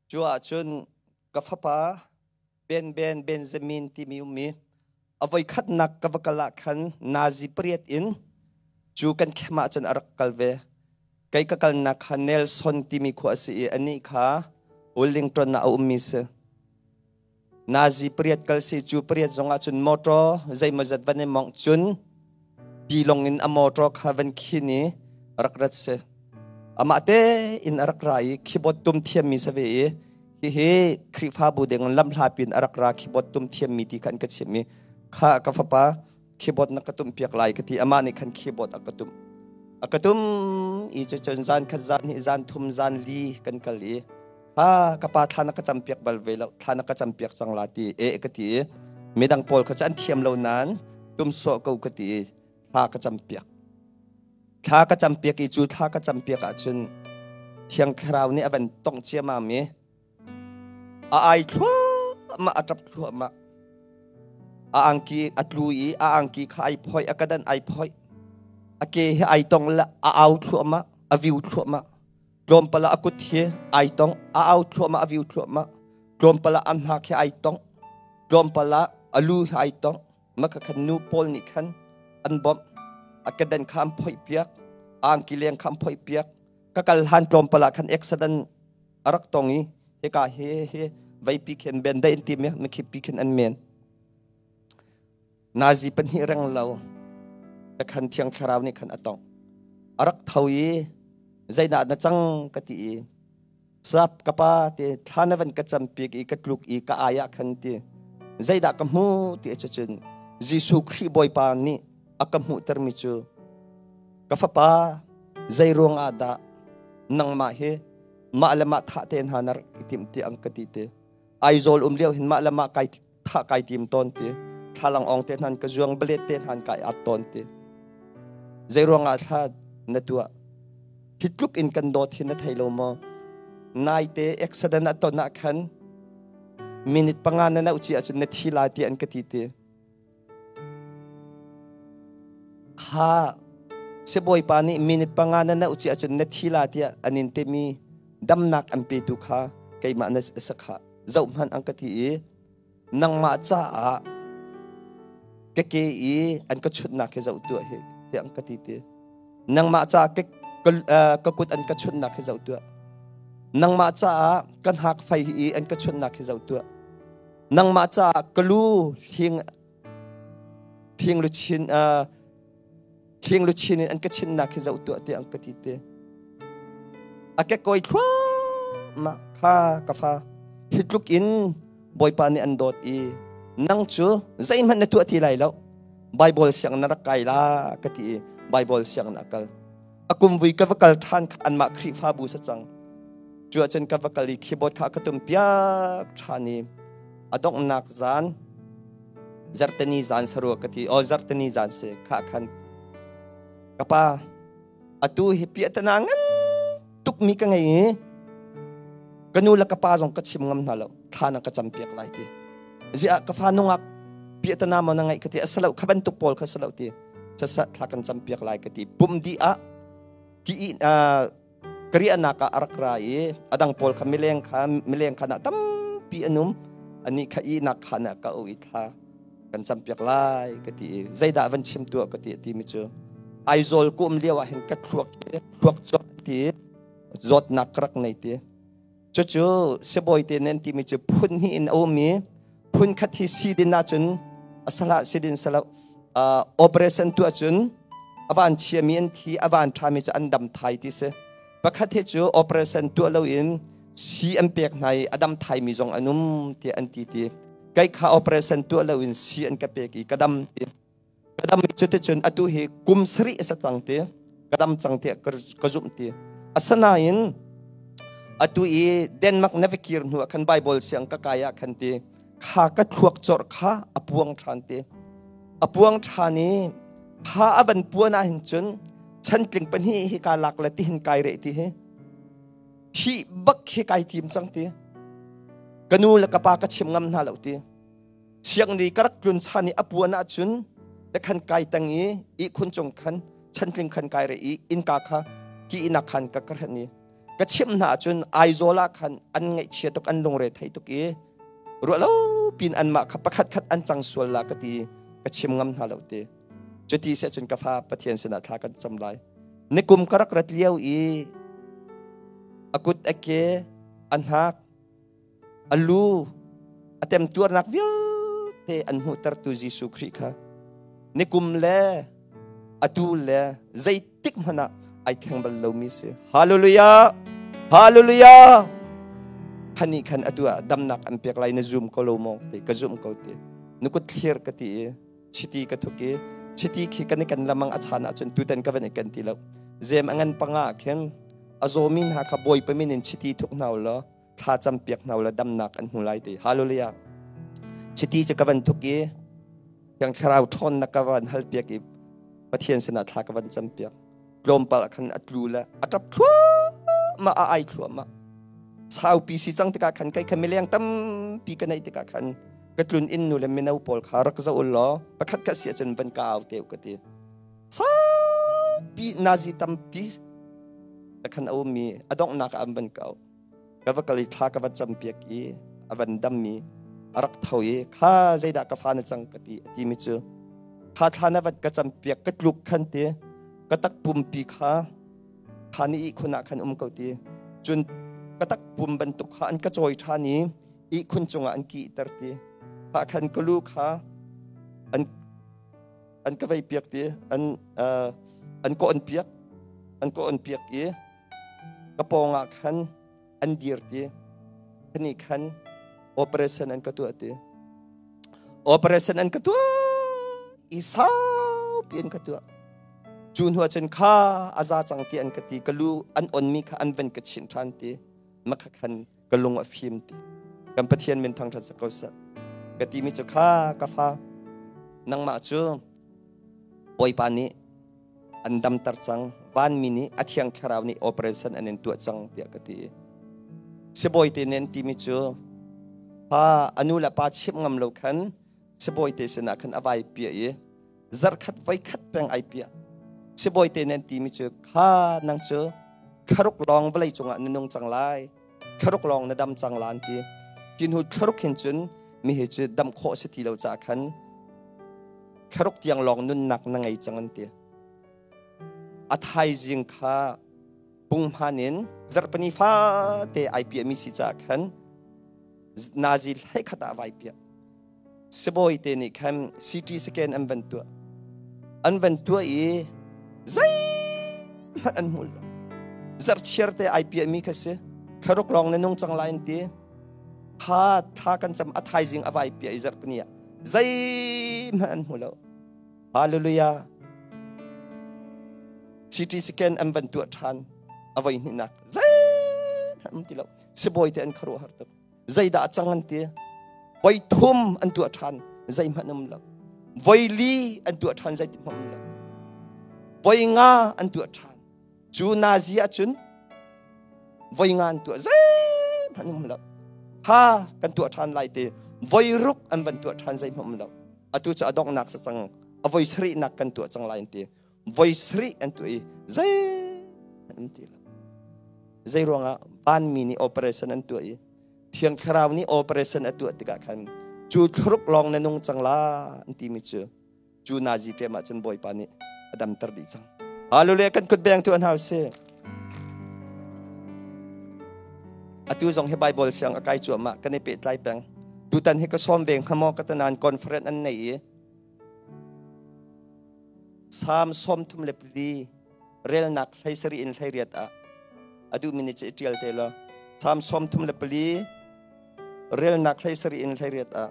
cu ahcun ka fapa Ben Ben Benjamin timi ummi a voi khatnak ka va kal ah khan nazi pariat in cu kan khem ah cun a rak kal ve. Kei ka kalnak kha Nelson timi khua a si i anih kha Wellington ah a ummi si. Nazi pariat kal si cu pariat zong ah cun motor zeimawzat van i mongh cun tilong in a motor kha van khin i rak rat si. Amah te in a rak ra i keyboard tum thiammi sa ve i hihi Khrihfabu ding lamhla pin a rak ra keyboard tum thiammi ti kha an ka chimh i kha ka fapa keyboard na ka tum piak lai ka ti. Amah nih khan keyboard a ka tum. A ka tum i cucun zan khat zan hnih zan thum zan li kan kal i ha ka pa thla na ka cam piak bal ve lo thla na ka cam piak cang la ti e ka ti i midang pawl kha cu an thiam lo nain tum sawh ko ka ti i thla ka cam piak. Thla ka cam piak i cu thla ka cam piak ahcun Thiang Thlarau nih a van tongh ciamam i a ai thluahmah a ṭap thluahmah. A angki a tlu i a angki kha ai phoih a kadan ai phoih. A ke hi ai tong le a au thluahmah a viu thluahmah. Tlawmpal ah a kut hi ai tong a au thluahmah a viu thluahmah. Tlawmpal ah a hnak hi ai tong. Tlawmpal ah a lu hi ai tong. Maka khan nu pawl nih khan an bawmh. A kedan kha an phoih piak. A angki leng kha an phoih piak. Ka kal hlan tlawmpal ah khan accident a rak tong i hika hi hi veipi khin ben dai an ti mi mikhipi khin an men. Nazi pahnih reng lo ka khan Thiang Thlarau nih khan a tong. A rak tho i zeidah na cang ka ti i sap ka pa ti thla na van ka cam piak i ka tluk i ka ai ah khan ti zeidah ka hmu ti cun Jesuh Khrih Bawipa nih a ka hmuhtermi cu ka fapa zei ruang ah dah nangmah hi mah le mah thah te hna na rak i timh ti ang ka ti te Aizawl um lio hin mah le mah kai thah kai tim tawn ti thlalang ong te hnan ka zuang balet te hnan kai at tawn ti zei ruangah thla na tuah hi tluk in kan dawt hi na thei lo maw nai te accident a ton ah khan minute panga na nauh ci ahcun na thi lai ti an ka ti ti Kha sibawipa nih minute panga na nauh ci ahcun na thi la tiah an in timi damnak an petu kha keimah na sa kha zohhmanh an ka ti i nangmah caah ka ke i an ka chutnak hi zoh tuah hi tiah an ka ti ti. Nangmah caah ka kut an ka chutnak hi zoh tuah. Nangmah caah ka hnak fei i an ka chutnak hi zoh tuah. Nangmah caah ka lu hling thing luchin thing luchin in an ka chinnak hi zoh tuah tiah an ka ti te. A kekkawi thluahmah kha ka fa hi tluk in Bawipa nih an dawt i nang cu zeihmanh na tuah ti lai lo. Bible siang na rak kai la ka ti i Bible siang na kal. A kum vui ka va kal ṭhan kha anmah Khrihfabu sa cang. Cu ahcun ka va kal i keyboard kha ka tum piak ṭhan i a donghnak zan zarhteni zan sarua ka ti o zarhteni zan si kha khan ka pa atu hi piahtana ngan tukmi ka ngei i ka nu le ka pa zong ka chim ngam hna lo thla na ka cam piak lai ti ziah ka fa nungak piahtana maw na ngeih ka ti asalo kha bantuk pawl kha salo ti sasa thla kan cam piak lai ka ti pum di ah ki ka riahnak ah a rak ra i adang pawl kha mileng kha mileng khan ah tampi anum ani kha ihnak khan ah ka o i thla kan cam piak lai ka ti i zeidah van chim tuah ka ti ti mi cu Aizawl ku um lio ah hin ka thluak thluak cawt ti zawtnak ka rak nei ti cucu sibawi te nan ti mi cu phun hnih in a um i phun khat hi sidin ahcun asala sidin salo operation tuah cun avan chiami an thi avan ṭhami cu an dam thai ti si pakhat hi cu operation tuah loin si an pek hna i a dam thaimi zong an um ti an ti ti kai kha operation tuah loin si an ka pek i ka dam ti ka dam cuticun atu hi kum sarih a cang ti ka dam cang ti ka zumh ti asinain atu i Denmark na va kir hnu ah khan Bible siang ka kai ah khan ti kha ka thluak cawrh kha a puang ṭhan ti a puang ṭhan i kha a van puan ah hin cun chantling pahnih hi ka lak le ti hin kai reh ti hi thih bak hi kai tim cang ti ka nu le ka pa ka chim ngam hna lo ti Siangni ka rak tlun chan i a puan ahcun te khan kai tang i ihkhun cung khan chantling khan kai re i innka kha ki inak khan ka ka hren i ka chimh hna ahcun Aizawl ah khan an ngaihchia tuk an lungre thei tuk i ruah lo pin anmah kha pakhat khat an cang sual la ka ti ka chim ngam hna lo ti cuti si ahcun ka fa Pathian sinah thla kan cam lai nikum ka rak rat lio i a kut a ke a hnak a lu A temtuarnak vialte an hmuhtertu Jesuh Khrih kha nikum le atu le zeitik hmanh ah ai thleng bal lomi si. Hallelujah! Hallelujah! Khani khan atu ah damnak an pek lai na zum ko lo maw ti ka zum ko ti. Nukut thlir ka ti i chiti ka thuk i chiti khi kan i kan lamang a chan ahcun tutan ka van i kan ti lo. Zem a ngan panga khin a zawmi hna kha Bawipa min in chiti thuk hna u law thla cam piak hna u law damnak an hmu lai ti. Hallelujah! Chiti cu ka van thuk i Thiang Thlarau ṭhawnnak ka van hal piak i Pathian sinah thla ka van cam piak. Tlawmpal ah khan a tlu le a ṭap thluahmah, a ai thluahmah. Saupi si cang tikah khan kei kha mileng tampi ka neih tikah khan ka tlun inn nu le mino pawl kha rak zoh u law pakhat khat si ahcun van ka au te u ka ti. Saupi nazi tampi khan a ummi a donghnak ah an van ka au. Ka va kal i thla ka va campiak i a van dammi a rak tho i kha zeidah ka fa na cang ka ti a timi cu kha thla na vat ka campiak ka tluk khan ti ka tak pumpi kha kha ni ihkhun ah khan um ko ti cun ka tak pum bantuk kha an ka cawi ṭhan i ihkhun cungah an kihter ti kha khan ka lu kha an an ka vei piak ti an an ka on piak an ka on piak i ka pawngah khan an dir ti khani khan operation an ka tuah ti operation an ka tuah i saupi an ka tuah cu hnu cun kha a za cang ti an ka ti ka lu an on mi kha an van ka chinh ṭhan ti makha khan ka lung a fim ti kan Pathian min thangṭhat sa ko seh ka ti mi cu kha ka fa nangmah cu Bawipa nih an damter cang vanmi nih a thiang thlarau nih operation an in tuah cang tiah ka ti sibawi te nen timi cu pa anu le pa chimh ngam lo khan sibawi te sinah khan a vai piah i zarkhat voi khat peng ai piah sibawi te nen timi cu kha nang cu thlaruk lawng vawlei cungah na nung cang lai thlaruk lawng na dam cang la an ti tin hu thlaruk hin cun mi hi cu dam khawh si ti lo ca khan thlaruk tiang lawng nunnak na ngei cang an ti. A thaizing kha punghman in zarhpini fate ai piahmi si caah khan nazi hlei khat ah vai piah. Sibawi te nih khan CT scan an van tuah. An van tuah i zeihmanh an hmu lo. Zarhchiar te ai piahmi kha si. Thlaruk lawng na nung cang lai an ti. Kha tha kan cam a thaizing a vai piah i zarhpini ah zeihmanh an hmu lo hallelujah CT scan an van tuah ṭhan a voi hnihnak zeihmanh um ti lo sibawi te an khuaruah har tuk zeidah a cang an ti voi thum an tuah ṭhan zeihmanh um lo voi li an tuah ṭhan zeihmanh um lo voi nga an tuah ṭhan Cu nazi ahcun voi nga an tuah zeihmanh um lo. Ha kan tuah ṭhan lai te voi ruk an van tuah ṭhan zeihmanh um lo. Atu cu a donghnak sa cang a voi sarihnak kan tuah cang lai an ti. Voi sarih an tuah i zeihmanh um ti lo. Zei ruangah vanmi nih operation an tuah i Thiang Thlarau nih operation a tuah tikah khan cu thlaruk lawng na nung cang la an timi cu cu nazi ṭem ah cun Bawipa nih a damter dih cang. Hallelujah kan kut beng tu an hau si. Atu zong hi Bible siang a kai cuahmah kan i pehtlai peng. Tutan hi ka sawm ve hnga maw ka tanan conference an nei i Psalm 34 relnak 17 in 18 ah a duhmi nih cu i ṭial te law Psalm 34 relnak 17 in 18 ah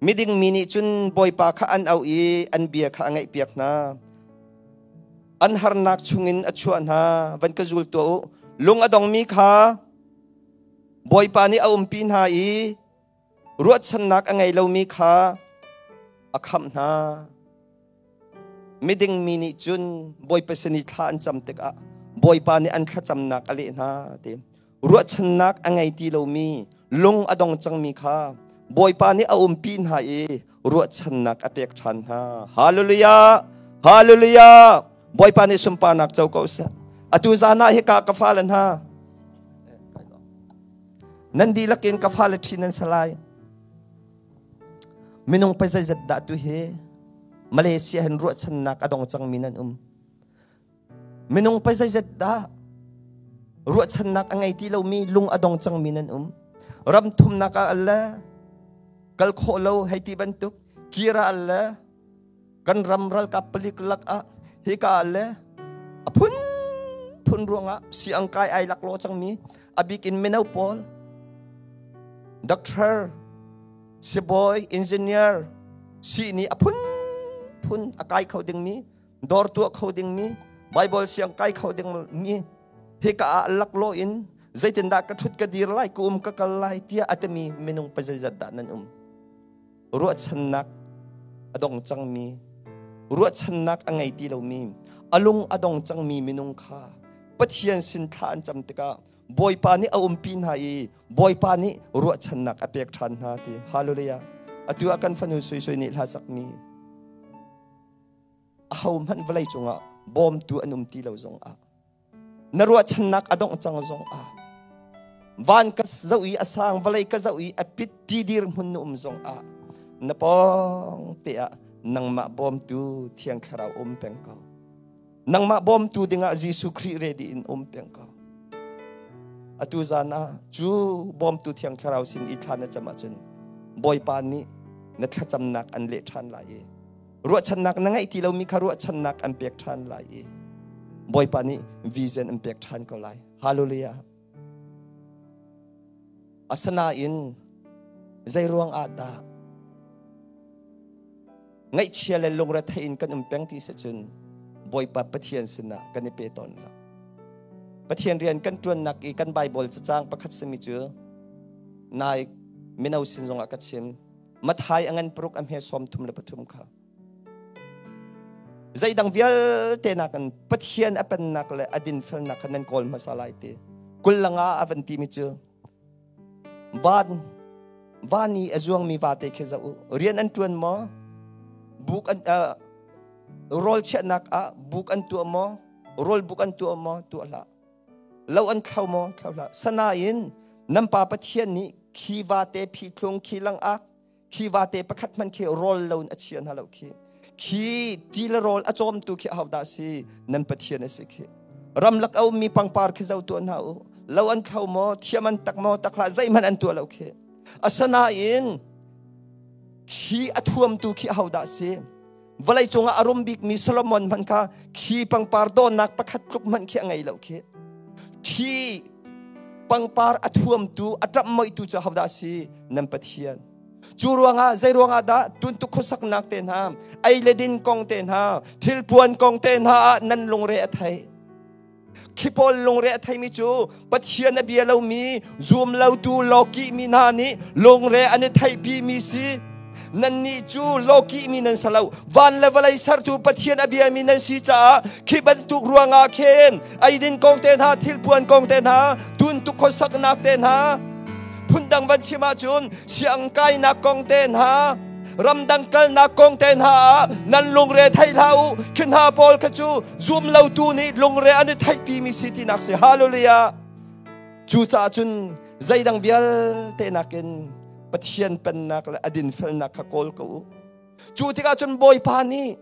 Miding mi nih cun Bawipa kha an auh i an bia kha a ngaihpiak hna. An harnak chungin a chuah hna. Van ka zul tuah u. Lung a dongmi kha Bawipa nih a umpi hna i ruahchannak a ngei lomi kha a khamh hna. Miding mi nih cun Bawipa sin i thla an cam tikah Bawipa nih an thlacamnak a leh hna ti. Ruahchannak a ngei ti lomi, lung a dong cangmi kha Bawipa nih a umpi hna i ruahchannak a pek ṭhan hna. Hallelujah! Hallelujah! Bawipa nih sunparnak co ko seh. Atu zan ah hika ka fale hna, nan dihlak in ka fale ṭhi nan si lai. Minung pa zeizat dah tu hi Malaysia hin ruahchannak a dong cangmi nan um. Minung pa zeizat dah ruahchannak a ngei ti lomi lung a dong cangmi nan um. Ram thumnak ah le kal khawh lo hei ti bantuk kira le kan ram ralkap palik lak ah hika le a phun phun ruangah siang kai ai lak lo cangmi abik in mino pawl doctor sibawi engineer si ni a phun phun a kai kho dingmi dawr tuah kho dingmi Bible siang kai kho dingmi hika ah lak lo in zeitindah ka thut ka dir lai ka um ka kal lai tiah a timi minung pazeizat dah nan um ruahchannak a dong cangmi ruahchannak a ngei ti lomi a lung a dong cangmi minung kha Pathian sin thla an cam tikah Bawipa nih a umpi hna i Bawipa nih ruahchannak a pek ṭhan hna ti hallelujah atu ah kan fanu Sui Sui nih hla sakmi aho hmanh vawlei cungah bawmtu an um ti lo zongah na ruahchannak a dongh cang zongah van ka zoh i a sang vawlei ka zoh i a pit ti dir hmun na um zongah na pawng te ah nangmah bawmtu Thiang Thlarau um peng ko nangmah bawmtu dingah Jesuh Khrih ready in um peng ko atu zan ah cu bawmtu Thiang Thlarau sin i thla na cam ahcun Bawipa nih na thlacamnak an leh ṭhan lai i ruahchannak na ngeih ti lomi kha ruahchannak an pek ṭhan lai i Bawipa nih vision an pek ṭhan ko lai. Hallelujah. Asinain zei ruang ah dah ngaihchia le lungrethei in kan um peng ti si cun Bawipa Pathian sinah kan i pe tawn lo. Pathian rian kan ṭuannak i kan Bible cacang pakhat simi cu nai mino sin zongah ka chim. Mathai a ngan paruk a hme 33 kha zeidang vialte nakin Pathian a pennak le a dinfelnak kha nan kawl hmasa lai ti kul langa a van timi cu van van i a zuangmi vate khi zoh u rian an ṭuan maw buk an rawl chiahnak ah buk an tuah maw rawl buk an tuah maw tuah hlah Lo an thlo maw? Thlo hlah. Sanain nan pa Pathian nih khi vate phithlung khi langak khi vate pakhat hmanh khi rawl lo in a chia hna lo khi. Khi ti le rawl a cawmtu khi ahodah si? Nan Pathian a si khi. Ramlak a ummi pangpar khi zo tuah hna u. Lo an thlo maw? Thiam an tak maw? Tak hlah zeihmanh an tuah lo khi. Asinain khi a thuamtu khi ahodah si? Vawlei cungah a rum bikmi Solomon hmanh kha khi pangpar dawhnak pakhat tluk hmanh khi a ngei lo khi. Khi pangpar a thuamtu, a ṭamh moihtu cu hodah a si? Nan Pathian. Cu ruangah zei ruangah dah tuntuk khuasaknak te hna, ei le din kong te hna, thilpuan kong te hna ah nan lungre a thei. Khi pawl lungre a theimi cu Pathian a bia lomi, zum lotu lawkihmi hna nih lungre an i theihpimi si. Nannih cu lawkihmi nan si lo. Van le vawlei sertu Pathian a biami nan si caah khi bantuk ruangah khin eidin kong te hna, thilpuan kong te hna, tuntuk khuasaknak te hna, phundang van chim ahcun siang kainak kong te hna, ramdang kalnak kong te hna ah nan lungre thei hlah u. Khi hna pawl kha cu zum lotu nih lungre an i theihpimi si tinak si. Hallelujah. Cucaah cun zeidang vialte nakin Pathian pennak le a dinfelnak kha kawl ko u. Cu tikah cun Bawipa nih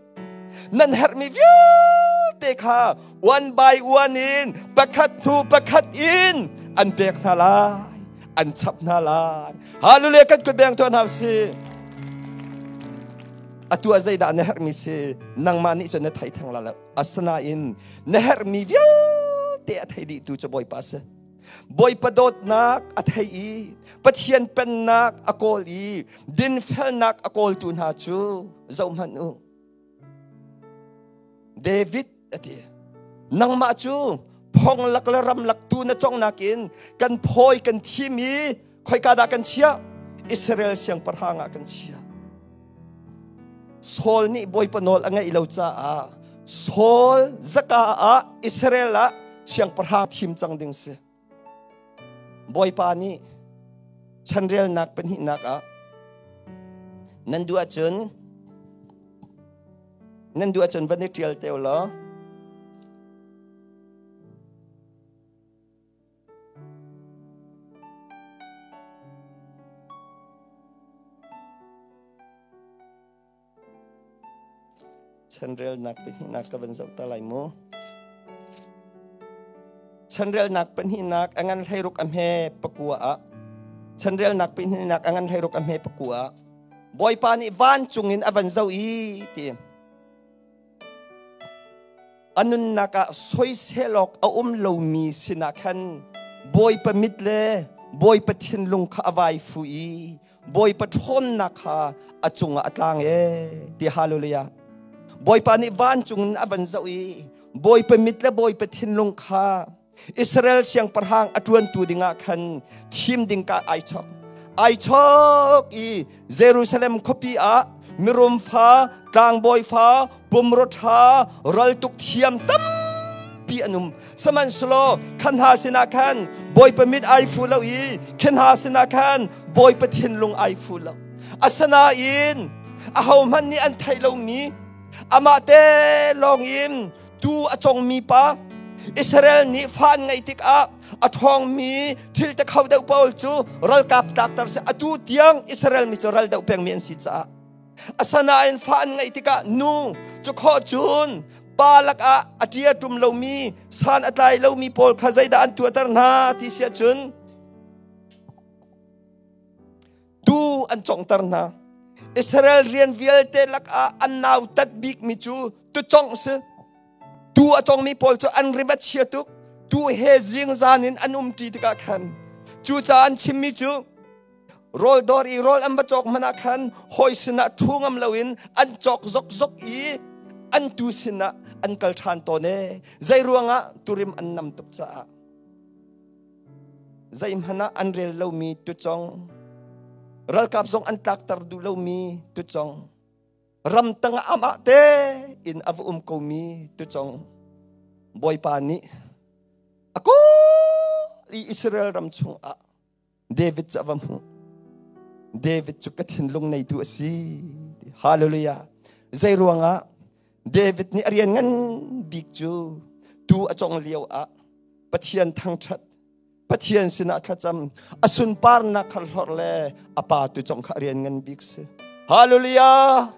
nan herhmi vialte kha one by one in pakhat hnu pakhat in an pek hna lai, an chap hna lai. Hallelujah kan kut beng tuah hna usih. Atu ah zeidah na herhmi si nangmah nih cun na thei theng la lo. Asinain na herhmi vialte a thei dihtu cu Bawipa a si. Bawipa dawtnak a thei i Pathian pennak a kawl i dinfelnak a kawltu hna cu zohhmanh u. David a ti. Nangmah cu phong lak le ram lak tu na cong nakin kan phawi kan thim i khoika dah kan chiah? Israel siangpahrang ah kan chiah. Saul nih Bawipa nawl a ngaih lo caah Saul zaka ah Israel ah siangpahrang thim cang ding si. Bawipa nih chanrelnak pahnihnak ah nan duh ahcun nan duh ahcun van i ṭial te law Chanrelnak pahnihnak ka van zoh ta lai mu. Chanrelnak pahnihnak a ngan 16 a hme pakua ah. Chanrelnak pihnak a ngan hleiruk a hme pakua. Bawipa nih vancung in a van zoh i ti. A nunnak ah soisel awk a um lomi sinah khan Bawipa mit le Bawipa thinlung kha a vai fu i Bawipa ṭhawnnak kha a cungah a tlang ee ti hallelujah. Bawipa nih vancung in a van zoh i Bawipa mit le Bawipa thinlung kha Israel siangpahrang a ṭuantu dingah khan thim ding ka ai chok. Ai chok i Jerusalem khuapi ah mirum fa, tlangbawi fa, pumro ṭha, raltuk thiam tampi an um. Sihmanhsehlaw khan hna sinah khan Bawipa mit ai fu lo i khi hna sinah khan Bawipa thinlung ai fu lo. Asinain ahohmanh nih an theih lomi amah te lawngin tuu a congmi pa Israel nih fa an ngeih tikah a ṭhawngmi thil te kho deuh pawl cu ralkap tlakter seh atu tiang Israel mi cu ral deuh pengmi an si caah asanain fa an ngeih tikah nu cu khawh cun pa lakah a ṭia ṭum lomi san a tlai lomi pawl kha zeidah an tuahter hna ti si ahcun tuu an conghter hna. Israel rian vialte lakah an nautat bikmi cu tucongh si. Tu a congmi pawl cu an rim a chia tuk. Tu he zingzan in an umṭi tikah khan cucaah an chimmi cu rawl dawr i rawl an va cawk hmanh ah khan hawi sinah ṭhu ngam loin an cawk zokzok i an tu sinah an kal ṭhan tawn ee. Zei ruangah turim an nam tuk caah. Zeihmanh ah an rel lomi tucong, ralkap zong an tlakter duh lomi tucong, ramtang ah amah tein a va um komi tucong, Bawipa nih a kawl i Israel ram chungah David cu a va hmuh. David cu ka thinlung neitu a si. Hallelujah. Zei ruangah David nih a rian ngan bik cu tu a cong lio ah Pathian thangṭhat, Pathian sinah thlacam, a sunparnak kha hlorh le a pa tu cong kha rian ngan bik si. Hallelujah!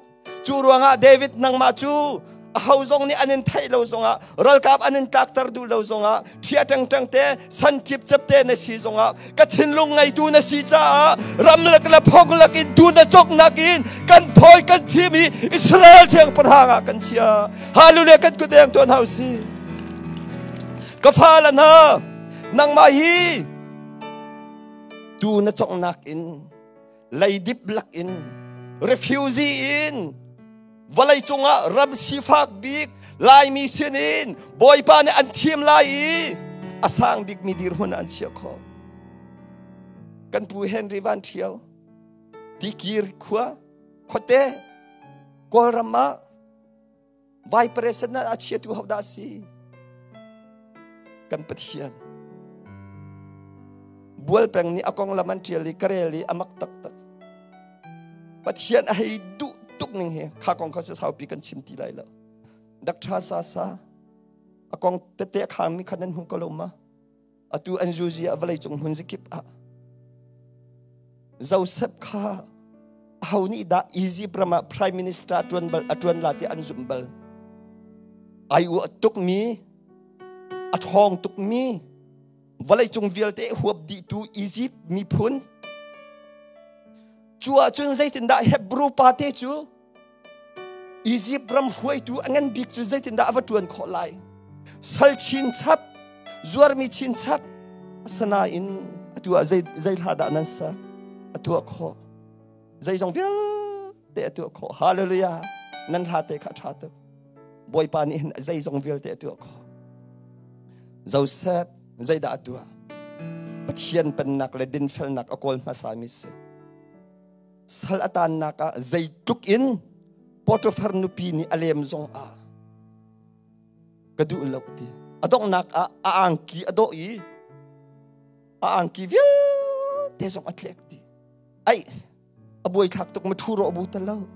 Cu ruangah David nangmah cu aho zong nih an in theih lo zongah ralkap an in tlakter duh lo zongah ṭhia ṭengṭeng te san cipcep te na si zongah ka thinlung ngeitu na si caah ramlak le phonglak in tu na cawknak in kan phawi kan thim i Israel siangpahrang ah kan chia. Hallelujah kan kut deng tuan hau si. Ka fale hna, nangmah hi tu na conghnak in leidip lak in refugee in vawlei cungah ram sifak bik Laimi sinin Bawipa nih an thim lai i a sang bikmi dirhmun an chiah khawh. Kan pu Henry Van Ṭhio Tikir khua khuate Kawlram ah Vai president a chiatu hodah si? Kan Pathian. Bual peng nih a konglam an ṭial i ka rel i a mak taktak. Pathian a hei duh tuk ning hi kha kong kha saupi kan chim ti lai lo. Dr. Sasa a kong tete a khangmi kha nan hmu ko lo ma? Atu an zuzi ah vawlei cung hmun zikip ah Joseph kha aho nih dah Egypt ram ah prime minister atuan bal atuan la ti an zumh bal ai u tuk mi a thawng tuk mi vawlei cung vialte huap dih tu Egypt miphun cu ahcun zeitindah Hebrew pa te cu Izipt ram hruaitu a ngan bik cu zeitindah a va ṭuan khawh lai? Sal chinchap, zuarmi chinchap, asinain atu ah zei, zei hla dah nan sak? A tuah khawh. Zeizong vialte a tuah khawh. Hallelujah! Nan hla te kha a ṭha tuk. Bawipa nih hin zeizong vialte a tuah khawh. Joseph zeidah a tuah? Pathian pennak le dinfelnak a kawl hmasami si. Sal a tannak ah zeitluk in Potiphar nupi nih a lem zong ah ka duh lo ti. A donghnak ah a angki a dawh i a angki vialte zong a tlek ti. Ai a buai thlak tuk ma ṭhu rawh bu ta lo.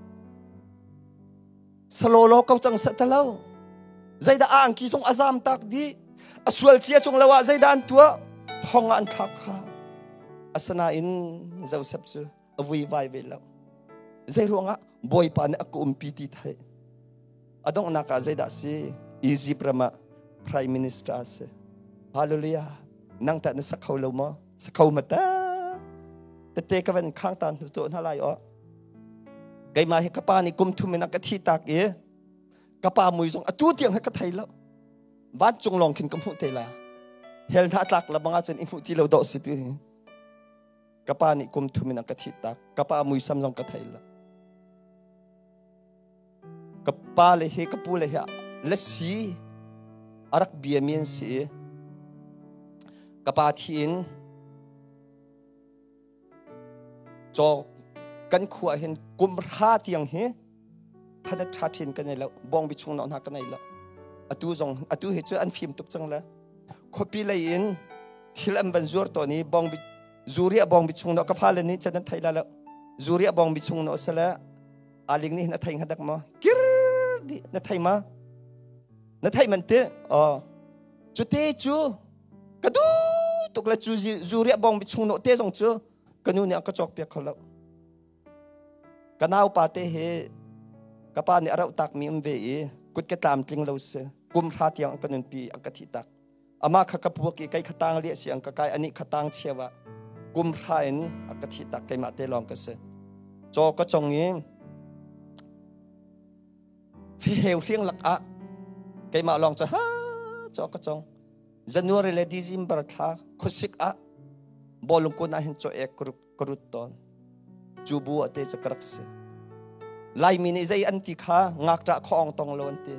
Salolo ko cang sa ta lo. Zeidah a angki zong a zam tak dih. A sual cia cung lo ah zeidah an tuah? Thong ah an thlak kha. Asinain Joseph cu a vuivai ve lo. Zei ruangah Bawipa nih a ka umpi ti theih. A donghnak ah zeidah si? Egypt ram ah prime minister a si. Hallelujah. Nang tah na sak kho lo maw? Sa kho ma ta. Tete ka van khang ta hnu to hna lai o. Keimah hi ka pa nih kum thum in a ka thi tak i ka pa mui zong atu tiang hi ka thei lo. Vancung lawng khin ka hmuh te la. Hell hna tlak la bang ahcun i hmuh ti lo dawh si tu hi. Ka pa nih kum thum in a ka thi tak. Ka pa muisam zong ka thei lo. Ka pa le hi ka pu le hi lasi a rak biami an si i ka pa thi in caw kan khua hin kum hra tiang hi phadat ṭha ṭhin kan nei lo bawngbi chung no hna kan nei lo. Atu zong atu hi cu an fim tuk cang le khuapi lei in thil an van zuar tawn i bawngbi zuria bawngbi chung no ka fale nih chan an thei la lo. Zuria bawngbi chung no sale aling nih hin a thei hnga dak maw? Kir di na thei ma? Na thei man ti oh cu te cu ka du tuk le cu zuria bawng bi chung no te zong cu ka nu nih a ka cawk piak kho lo. Ka nau pa te hi ka pa nih a rauh tak mi um ve i kut ka tlam tling lo si kum hra tiang ka nunpi a ka thi tak. Ama kha ka puak i kei kha tang lia si ang ka kai ani kha tang chiawa kum hra in a ka thi tak. Keimah te lawng ka si. Caw ka chong i feheu hliang lak ah keimah lawng cu ha caw ka chong. January le December thla khuasik ah bawlung kun ah hin chaw ek ka rut tawn. Cu bu ah te cu ka rak si. Laimi nih zei an ti kha ngakṭah kho ong tong lo an ti.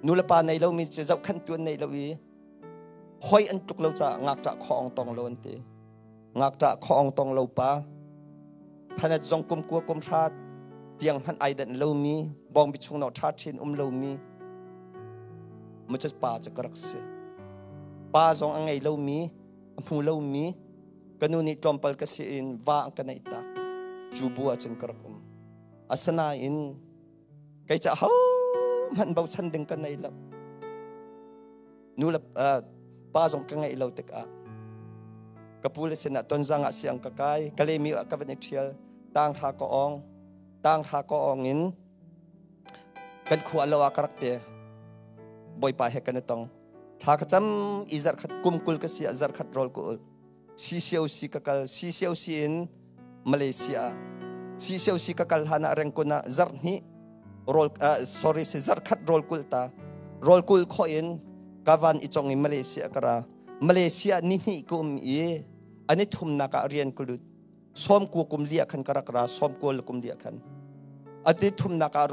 Nu le pa nei lomi cu zohkhenhtu an nei lo i hoi an tluk lo caah ngakṭah kho ong tong lo an ti. Ngakṭah kho ong tong lo pa phanet zong kum kua kum hra tiang hmanh ai danh lomi bawngbi chung no ṭha ṭhin um lomi mu cu pa cu ka rak si. Pa zong a ngei lomi a hmu lomi ka nu nih tlawmpal ka si in va an ka neih tak. Cu bu ahcun ka rak um. Asinain kei ca ho hmanh bochan ding ka nei lo. Nu le pa zong ka ngeih lo tikah ka pu le sinah Tonzang ah siang ka kai. Kalemi ah ka van i ṭhial. Tang hra ka ong. Tang hra ka ong in kan khua lo ah ka rak pe. Bawipa he kan i tong. Thla ka cam i zarkhat kum 20 ka si ah zarkhat rawl ka ul. CCOC ka kal. CCOC in Malaysia. CCOC ka kal hlan ah Rengkun ah zarh hnih rawl sorry si zarkhat rawl kul ta. Rawl kul kho in ka van i chong i Malaysia ka ra. Malaysia ni hnih ka um i ani thumnak ah rian ka lut. 19 kum li ah khan ka rak ra. 19 kum li ah khan ati thumnak ah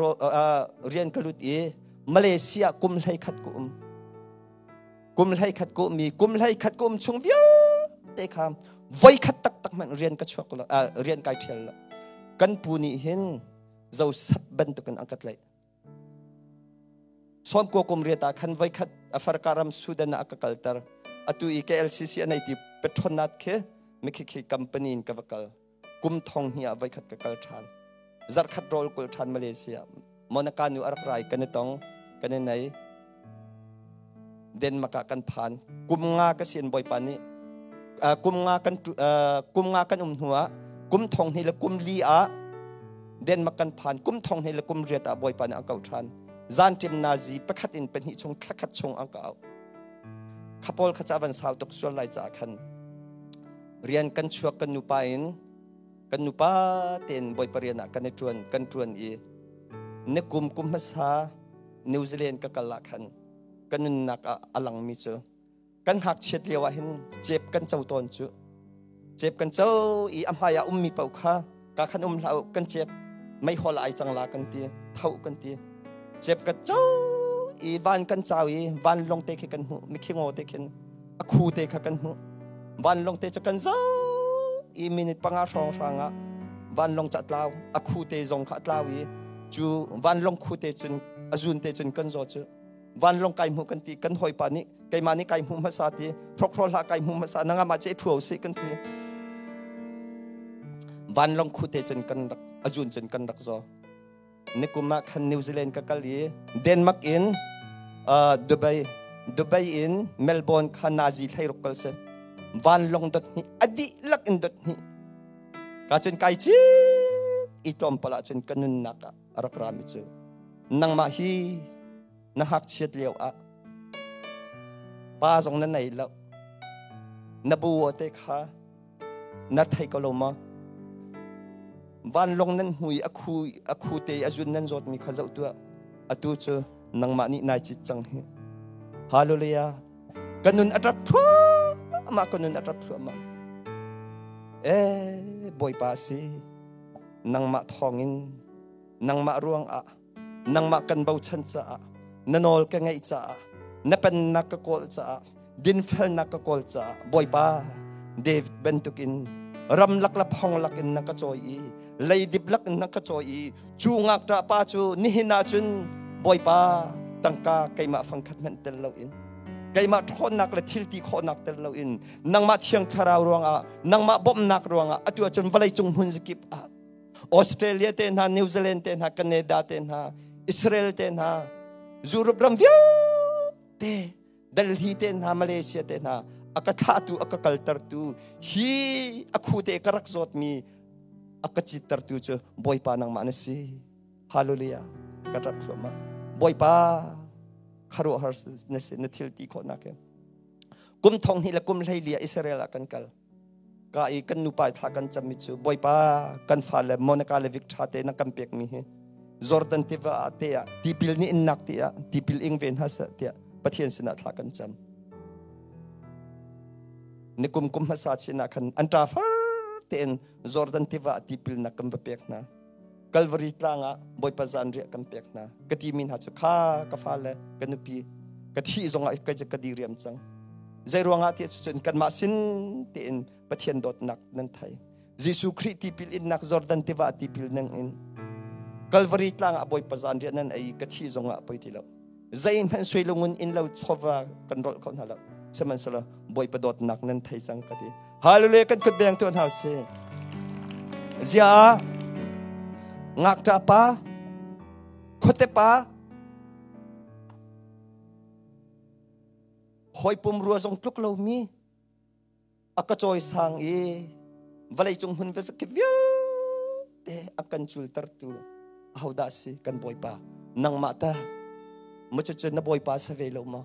rian ka lut i Malaysia kum 11 ka um. Kum 11 ka um i kum 11 ka um chung vialte kha voi khat taktak hmanh rian ka chuak lo, rian kai ṭhial lo. Kan pu nih hin Joseph bantukin an ka tlaih. 19 kum riat ah khan voi khat Africa ram Sudan ah a ka kalter. Atu i KLCC a nei ti Petronas khi mikhi company in ka va kal. Kum thong hnih ah voi khat ka kal ṭhan. Zarhkhat rawl kul ṭhan Malaysia. Monica nu a rak rai kan i tong, kan i nei. Denmark ah kan phan. Kum nga ka sian Bawipa nih kum nga kan um hnu ah kum thong hnih le kum li ah Denmark kan phan. Kum thong hnih le kum riat ah Bawipa nih a ko ṭhan. Zan ṭim nazi pakhat in pahnih chung thla khat chung an ka auh. Kha pawl kha ca van sau tuk sual lai caah khan rian kan chuak. Kan nupa in kan nupa tein Bawipa rian ah kan i ṭuan kan ṭuan i ni kum kum hmasa New Zealand ka kal ah khan ka nunnak ah a langmi cu kan ngakchiat lio ah hin cep kan co tawn cu. Cep kan co i a hmai ah ummi paoh kha ka khan um hlah kan cep meihol ai cang la kan ti tho kan ti. Cep ka co i van kan cau i vanlawng te khi kan hmuh. Mikhi ngaw te khin a khu te kha kan hmuh. Vanlawng te cu kan zo i minute 5 hrawng hrang ah vanlawng ca tlau a khu te zong kha tlau i cu vanlawng khu te cun a zun te cun kan zaw cu vanlawng kai hmu kan ti. Kan hawipa nih keimah nih kai hmu hmasa ti hrokhrol hlah kai hmu hmasa nanga ma che thuo si kan ti. Vanlawng khu te cun kan rak a zun cun kan rak zaw. Nikum ah khan New Zealand ka kal i Denmark in Dubai, Dubai in Melbourne kha nazi thlei ruk kal si. Vanlawng dot hnih a dihlak in dot hnih ka cun kai ci i tlawmpal ah cun ka nunnak ah a rak rami cu nangmah hi na ngakchiat lio ah pa zong na nei lo na bu te kha na thei ko lo maw? Vanlong nan hmui a khu a khu te a zun nan zawtmi kha zoh tuah. Atu cu nangmah nih nai cit cang hi. Hallelujah. Ka nun a ṭap thluahmah, ka nun a ṭap thluahmah. Eh, Bawipa si, nangmah thawngin, nangmah ruangah, nangmah kan bochan caah, na nawl ka ngaih caah, na pennak ka kawl caah, dinfelnak ka kawl caah, Bawipa, David bantukin ramlak le phonglak in na ka cawi i leidip lak in na ka cawi i cu ngakṭah pa cu nihin ah cun Bawipa tangka keimah fangkhat hmanh tel loin keimah ṭhawnnak le thil ti khawhnak tel loin nangmah thiang thlarau ruangah nangmah bawmhnak ruangah atu ahcun vawleicung hmun zakip ah Australia te hna New Zealand te hna Canada te hna Israel te hna Europe ram vialte Delhi te hna Malaysia te hna a ka thlahtu a ka kaltertu hi a khu te ka rak zawtmi a ka cittertu cu Bawipa nangmah na si. Hallelujah. Ka ṭap thluahmah. Bawipa khuaruahhar na si na thil ti khawhnak he. Kum thong hnih le kum 14 ah Israel ah kan kal. Ka i kan nupa thla kan cammi cu Bawipa kan fale Monica le Victor te na kan pekmi hi Jordan tiva ah te ah tipil ni innak te ah tipil ing ve hna seh tiah Pathian sinah thla kan cam. Nikum kum hmasa chin ah khan an ṭa far tein Jordan tiva ah tipil nak kan va pek hna. Calvary tlang ah Bawipa zanriah kan pek hna. Ka timi hna cu kha ka fale ka nupi ka thih zongah ka ka diriam cang. Zei ruangah ti cun kanmah sin tein Pathian dawtnak nan thei. Jesuh Khrih tipil innak Jordan tiva tipil nang in Calvary tlang ah Bawipa zanriah nan ei ka thih zongah poi ti lo. Zeihmanh sui lungun in lo chawva kan rolh kho hna lo. Sihmanhsehlaw Bawipa dawtnak nan thei cang ka ti. Hallelujah kan kut beng tuan hau si. Zia ngakṭa pa khuate pa hawi pum rua zong tluk lomi a ka cawisang i vawleicung hmun viazakip vialte a kan cultertu ahodah si kan Bawipa nangmah ta macucu na Bawipa sa ve lo maw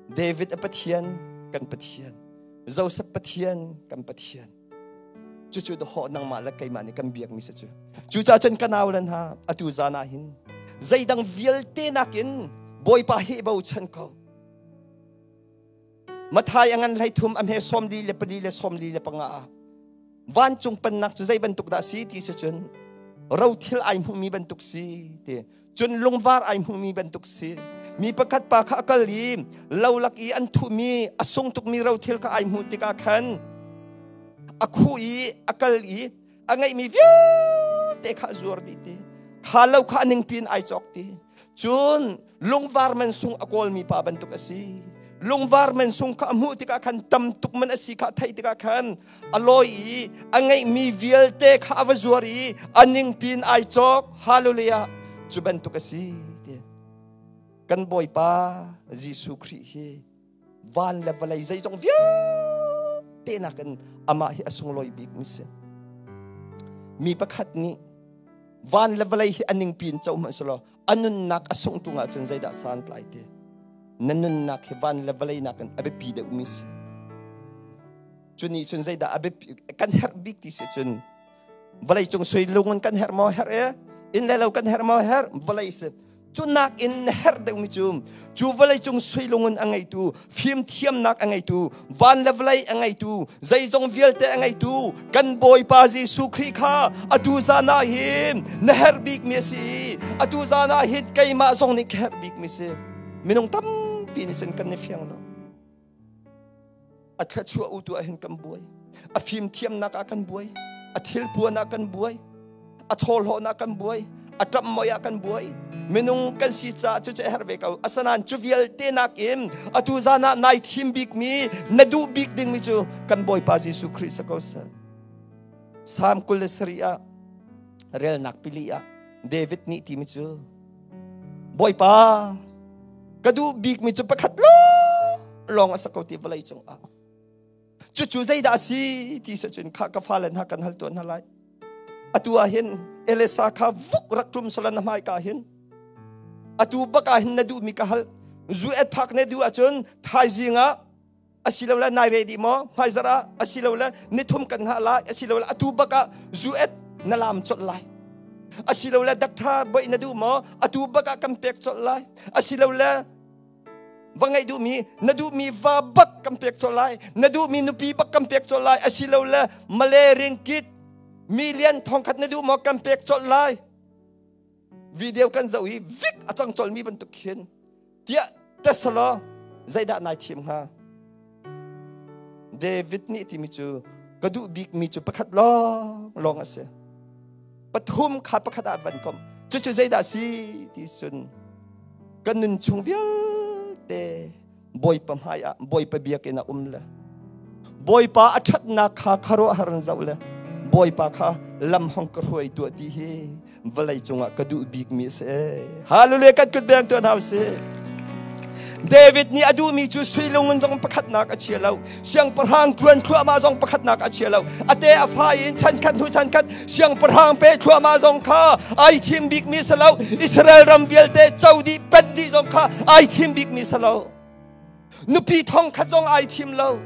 David a Pathian kan Pathian Joseph Pathian kan Pathian cucu dahawh nangmah le keimah nih kan biakmi si cu cucaah cun ka nau le hna atu zan ah hin zeidang vialte nakin Bawipa hi bochan ko Mathai a ngan 13 a hme 44 le 45 ah vancung pennak cu zei bantuk dah si ti si cun rothil ai hmuhmi bantuk si ti cun lungvar ai hmuhmi bantuk si mi pakhat pa kha a kal i lo lak i an thuhmi a sung tukmi rothil kha ai hmuh tikah khan a khuh i a kal i a ngeihmi vialte kha a zuar dih ti kha lo kha a ningpi in ai cawk ti cun lungvar man sung a kawlmi pa bantuk a si lungvar man sung kha a hmuh tikah khan tam tuk man a si kha theih tikah khan a lawi i a ngeihmi vialte kha a va zuar i a ningpi in ai cawk hallelujah cu bantuk a si ti kan bawipa Jesuh Khrih hi van le vawlei zeizong vialte nakin amah hi a sunglawi bik mi si mi pakhat nih van le vawlei hi a ningpi in co hmanh selaw a nunnak a sungh ṭung ahcun zeidah santlai ti na nunnak hi van le vawlei nakin a biapi deuhmi si cu nih cun zeidah a biapi kan herh bik ti si cun vawlei cung sui lungun kan herh maw herh e inn le lo kan herh maw herh vawlei si cu nakin na herh deuhmi cu cu vawlei cung sui lungun a ngeitu fimthiamnak a ngeitu van le vawlei a ngeitu zeizong vialte a ngeitu kan Bawipa Jesuh Khrih kha atu zan ah hin na herh bikmi a si i atu zan ah hin keimah zong nih ka herh bikmi si minung tampi nih cun kan i fiang lo a thluachuah u tu ah hin kan buai a fimthiamnak ah kan buai a thilpuan ah kan buai a chawhlawhnak kan buai a ṭamhmoi ah kan buai minung kan si caah cucu a herh ve ko asanain cu vialte nakin atu zan ah nai thim bikmi na duh bik dingmi cu kan Bawipa Jesuh Khrih si ko seh Salm 27 ah relnak pili ah David nih timi cu Bawipa ka duh bikmi cu pakhat lawng a sa ko ti vawlei cungah Cucu zeidah a si ti si cun kha ka fale hna kan hal tuan hna lai. Atu ah hin Elisa kha vuk rak ṭum salan na hmaika hin. Atu bak ah hin na duhmi ka hal. Zu et phak na duh ahcun thaizing ah asilole nai re dih maw hmaizarh ah asilole nithum kan hngah lai asilole atu bak ah zu et Na lam colh lai. Asilole doctor boih na duh maw? Atu bak ah kan pek colh lai. Asilole va ngeih duhmi na duhmi va bak kan pek colh lai. Na duhmi nupi bak kan pek colh lai. Asilole Malay ringkit million thongkhat na duh maw kan pek colh lai. Video kan zoh i vik a cang colmi bantuk khin tiah tesalo zeidah nai thim hnga? David nih timi cu ka duh bikmi cu pakhat lawng lawng a si. Pathum kha pakhat ah van komh. Cucu zeidah si ti cun kan nun chung vialte Bawipa hmai ah Bawipa biakinn ah um le Bawipa a ṭhatnak kha khuaruahhar in zoh le Bawipa kha lam hong ka hruai tuah ti hi vawlei cungah ka duh bikmi a si. Hallelujah kan kut beng tuah hna usih. David nih a duhmi cu sui lungun zong pakhatnak a chia lo. Siangpahrang ṭuan thluahmah zong pakhatnak a chia lo. A te a fa in chan khat hnu chan khat siangpahrang pe thluahmah zong kha ai thim bikmi si lo. Israel ram vialte co dih pen dih zong kha ai thim bikmi si lo. Nupi thong khat zong ai thim lo.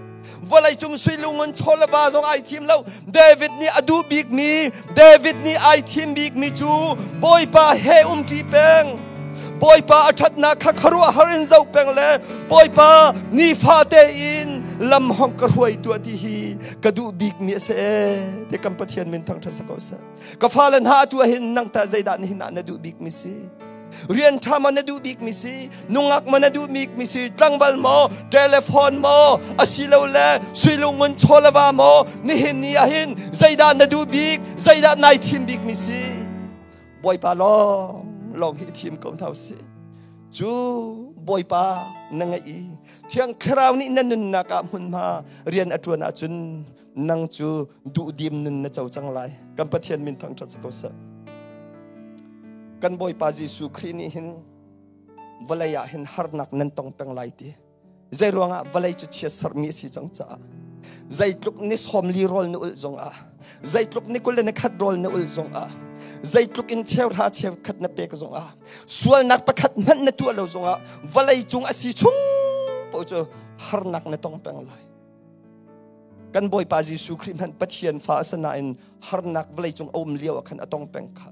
Vawleicung sui lungun chaw le va zong ai thim lo. David nih a duh bikmi, David nih ai thim bikmi cu Bawipa he umṭi peng. Bawipa a ṭhatnak kha khuaruahhar in zoh peng le Bawipa nifate in lam hong ka hruai tuah ti hi ka duh bikmi a si ee. Ti kan Pathian min thangṭhat sa ko seh. Ka fale hna atu ahhin nang tah zeidah nihin ah na duh bikmi si? Rian ṭha maw na duh bikmi si? Nungak maw na duh bikmi si? Tlangval maw? Telephone maw? Asilole suilungun chawleva maw? Nihin ni ahhin zeidah na duh bik? Zeidah nai thim bikmi si? Bawipa lawng lawng hi thim ko hna usih. Cu Bawipa na ngeih i Thiang Thlarau nih na nunnak ah hmunhma rian a ṭuan ahcun nang cu duhdim nun na co cang lai. Kan Pathian min thangṭhat si ko seh. Kan Bawipa Jesuh Khrih nih hin vawlei ah hin harnak nan tong peng lai ti. Zei ruangah vawlei cu chiat sermi a si cang caah zeitluk ni 40 rawl na ulh zongah zeitluk ni 21 rawl na ulh zongah zeitluk in cheuhra cheukhat na pek zongah sualnak pakhat hmanh na tuah lo zongah vawlei cung a si chung paoh cu harnak na tong peng lai. Kan Bawipa Jesuh Khrih hmanh Pathian fa a si nain harnak vawleicung a um lio ah khan a tong peng kha.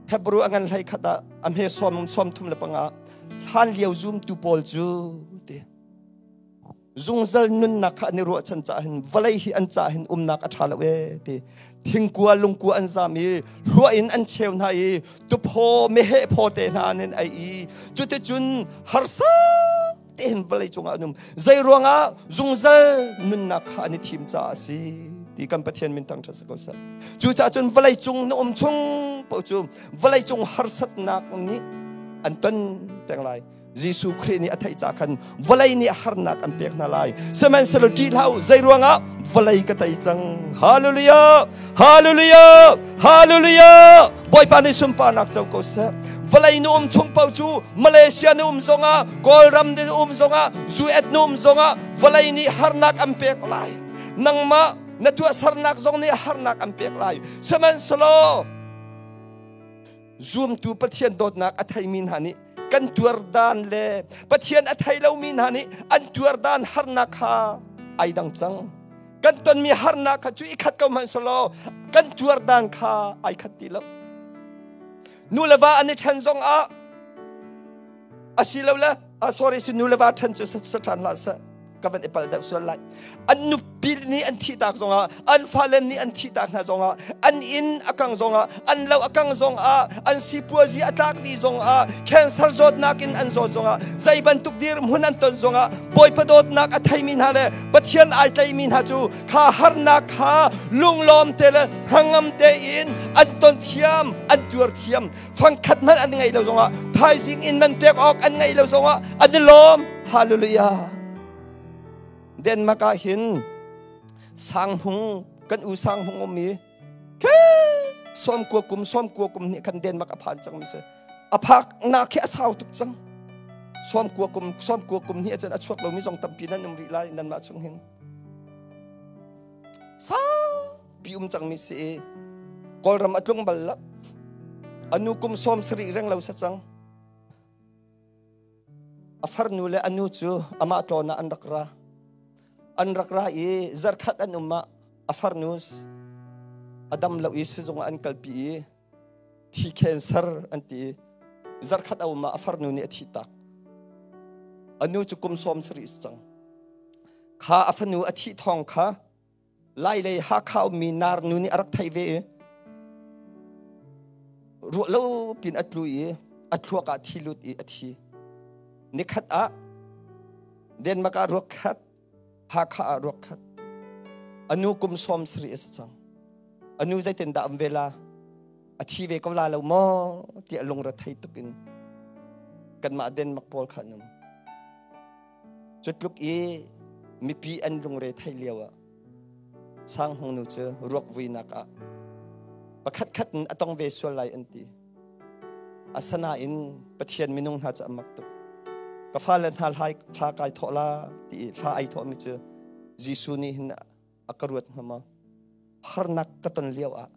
Hebrew a ngan hlei khat ah a hme sawm 35 hlan lio zumtu pawl cu ti zungzal nunnak kha an i ruahchan caah hin vawlei hi an caah hin umnak a ṭha lo ee ti thingkua lungkua an zam i hluah in an cheu hna i tuphaw meheh phaw te hna an in ei i cuticun harsa tein vawlei cungah an um. Zei ruangah zungzal nunnak kha an i thim caah a si ti kan Pathian min thangṭhat si ko seh. Cucaah cun vawlei cung na um chung paoh cu vawlei cung harsatnak nih an ton peng lai. Jesuh Khrih nih a theih caah khan vawlei nih harnak an pek hna lai. Sihmanhsehlaw ṭih hlah u, zei ruangah vawlei ka tei cang. Hallelujah! Hallelujah! Hallelujah! Bawipa nih sunparnak co ko seh. Vawlei na um chung paoh cu Malaysia na um zongah, Kawlram na um zongah, US na um zongah vawlei nih harnak an pek lai. Nangmah na tuahsernak zong nih harnak an pek lai. Sihmanhsehlaw zumtu Pathian dawtnak a theimi hna nih kan tuar dan le Pathian a thei lomi hna nih an tuar dan harnak kha ai dang cang. Kan tonmi harnak kha cu i khat ko hmanh selaw kan tuar dan kha ai khat ti lo. Nu le va an i ṭhen zong ah asilole sorry si nu le va ṭhen cu sa ṭhan hlah seh ka van i pal deuh sual lai. An nupi nih an thih tak zongah, an fale nih an thih tak hna zongah, an inn a kang zongah, an lo a kang zongah, an sipuazi a tlak dih zongah, cancer zawtnak in an zawt zongah, zei bantuk dirhmun an ton zongah, Bawipa dawtnak a theimi hna le Pathian ai tlaimi hna cu kha harnak kha lunglawm te le hnangam tein an ton thiam, an tuar thiam. Fangkhat hmanh an ngeih lo zongah, thaizing in man pek awk an ngeih lo zongah an i lawm. Hallelujah. Denmark ah hin Sanghmung kan u Sanghmung um i 90 kum 90 kum nih khan Denmark a phan cang mi si. A phak nak khi a sau tuk cang. 90 kum 90 kum nih cun a chuak lomi zong tampi nan um rih lai nanmah chung hin. Saupi um cangmi si i Kawlram a tlung bal lo. Anu kum 70 reng lo sa cang. A farnu le a nu cu amah tlawn ah an rak ra. An rak ra i zarkhat an um ah a farnu A dam lo i sizung ah an kalpi i thi cancer an ti i zarkhat a um ah a farnu nih a thih tak. A nu cu kum 70 si cang. Kha a fanu a thih thawng kha Lai lei Hakha ummi nar nu nih a rak theih ve i ruah lo pin a tlu i a thluak ah thi lut i a thi. Nikhat ah Denmark ah ruak khat, Hakha ah ruak khat. A nu kum 70 a si cang. A nu zeitindah um ve la? A thi ve ko la lo maw? tiah lungre thei tuk in kanmah Denmark pawl kha an um. Cutluk i mipi an lungre theih lio ah Sang Hmung nu cu ruak vuinak ah pakhatkhat in a tong ve sual lai an ti. Asanain Pathian minung hna cu a mak tuk. Ka fale hna hla kai thawh la ti i hla ai thawhmi cu Jesuh nih hin a ka ruat hnga maw? Harnak ka ton lio ah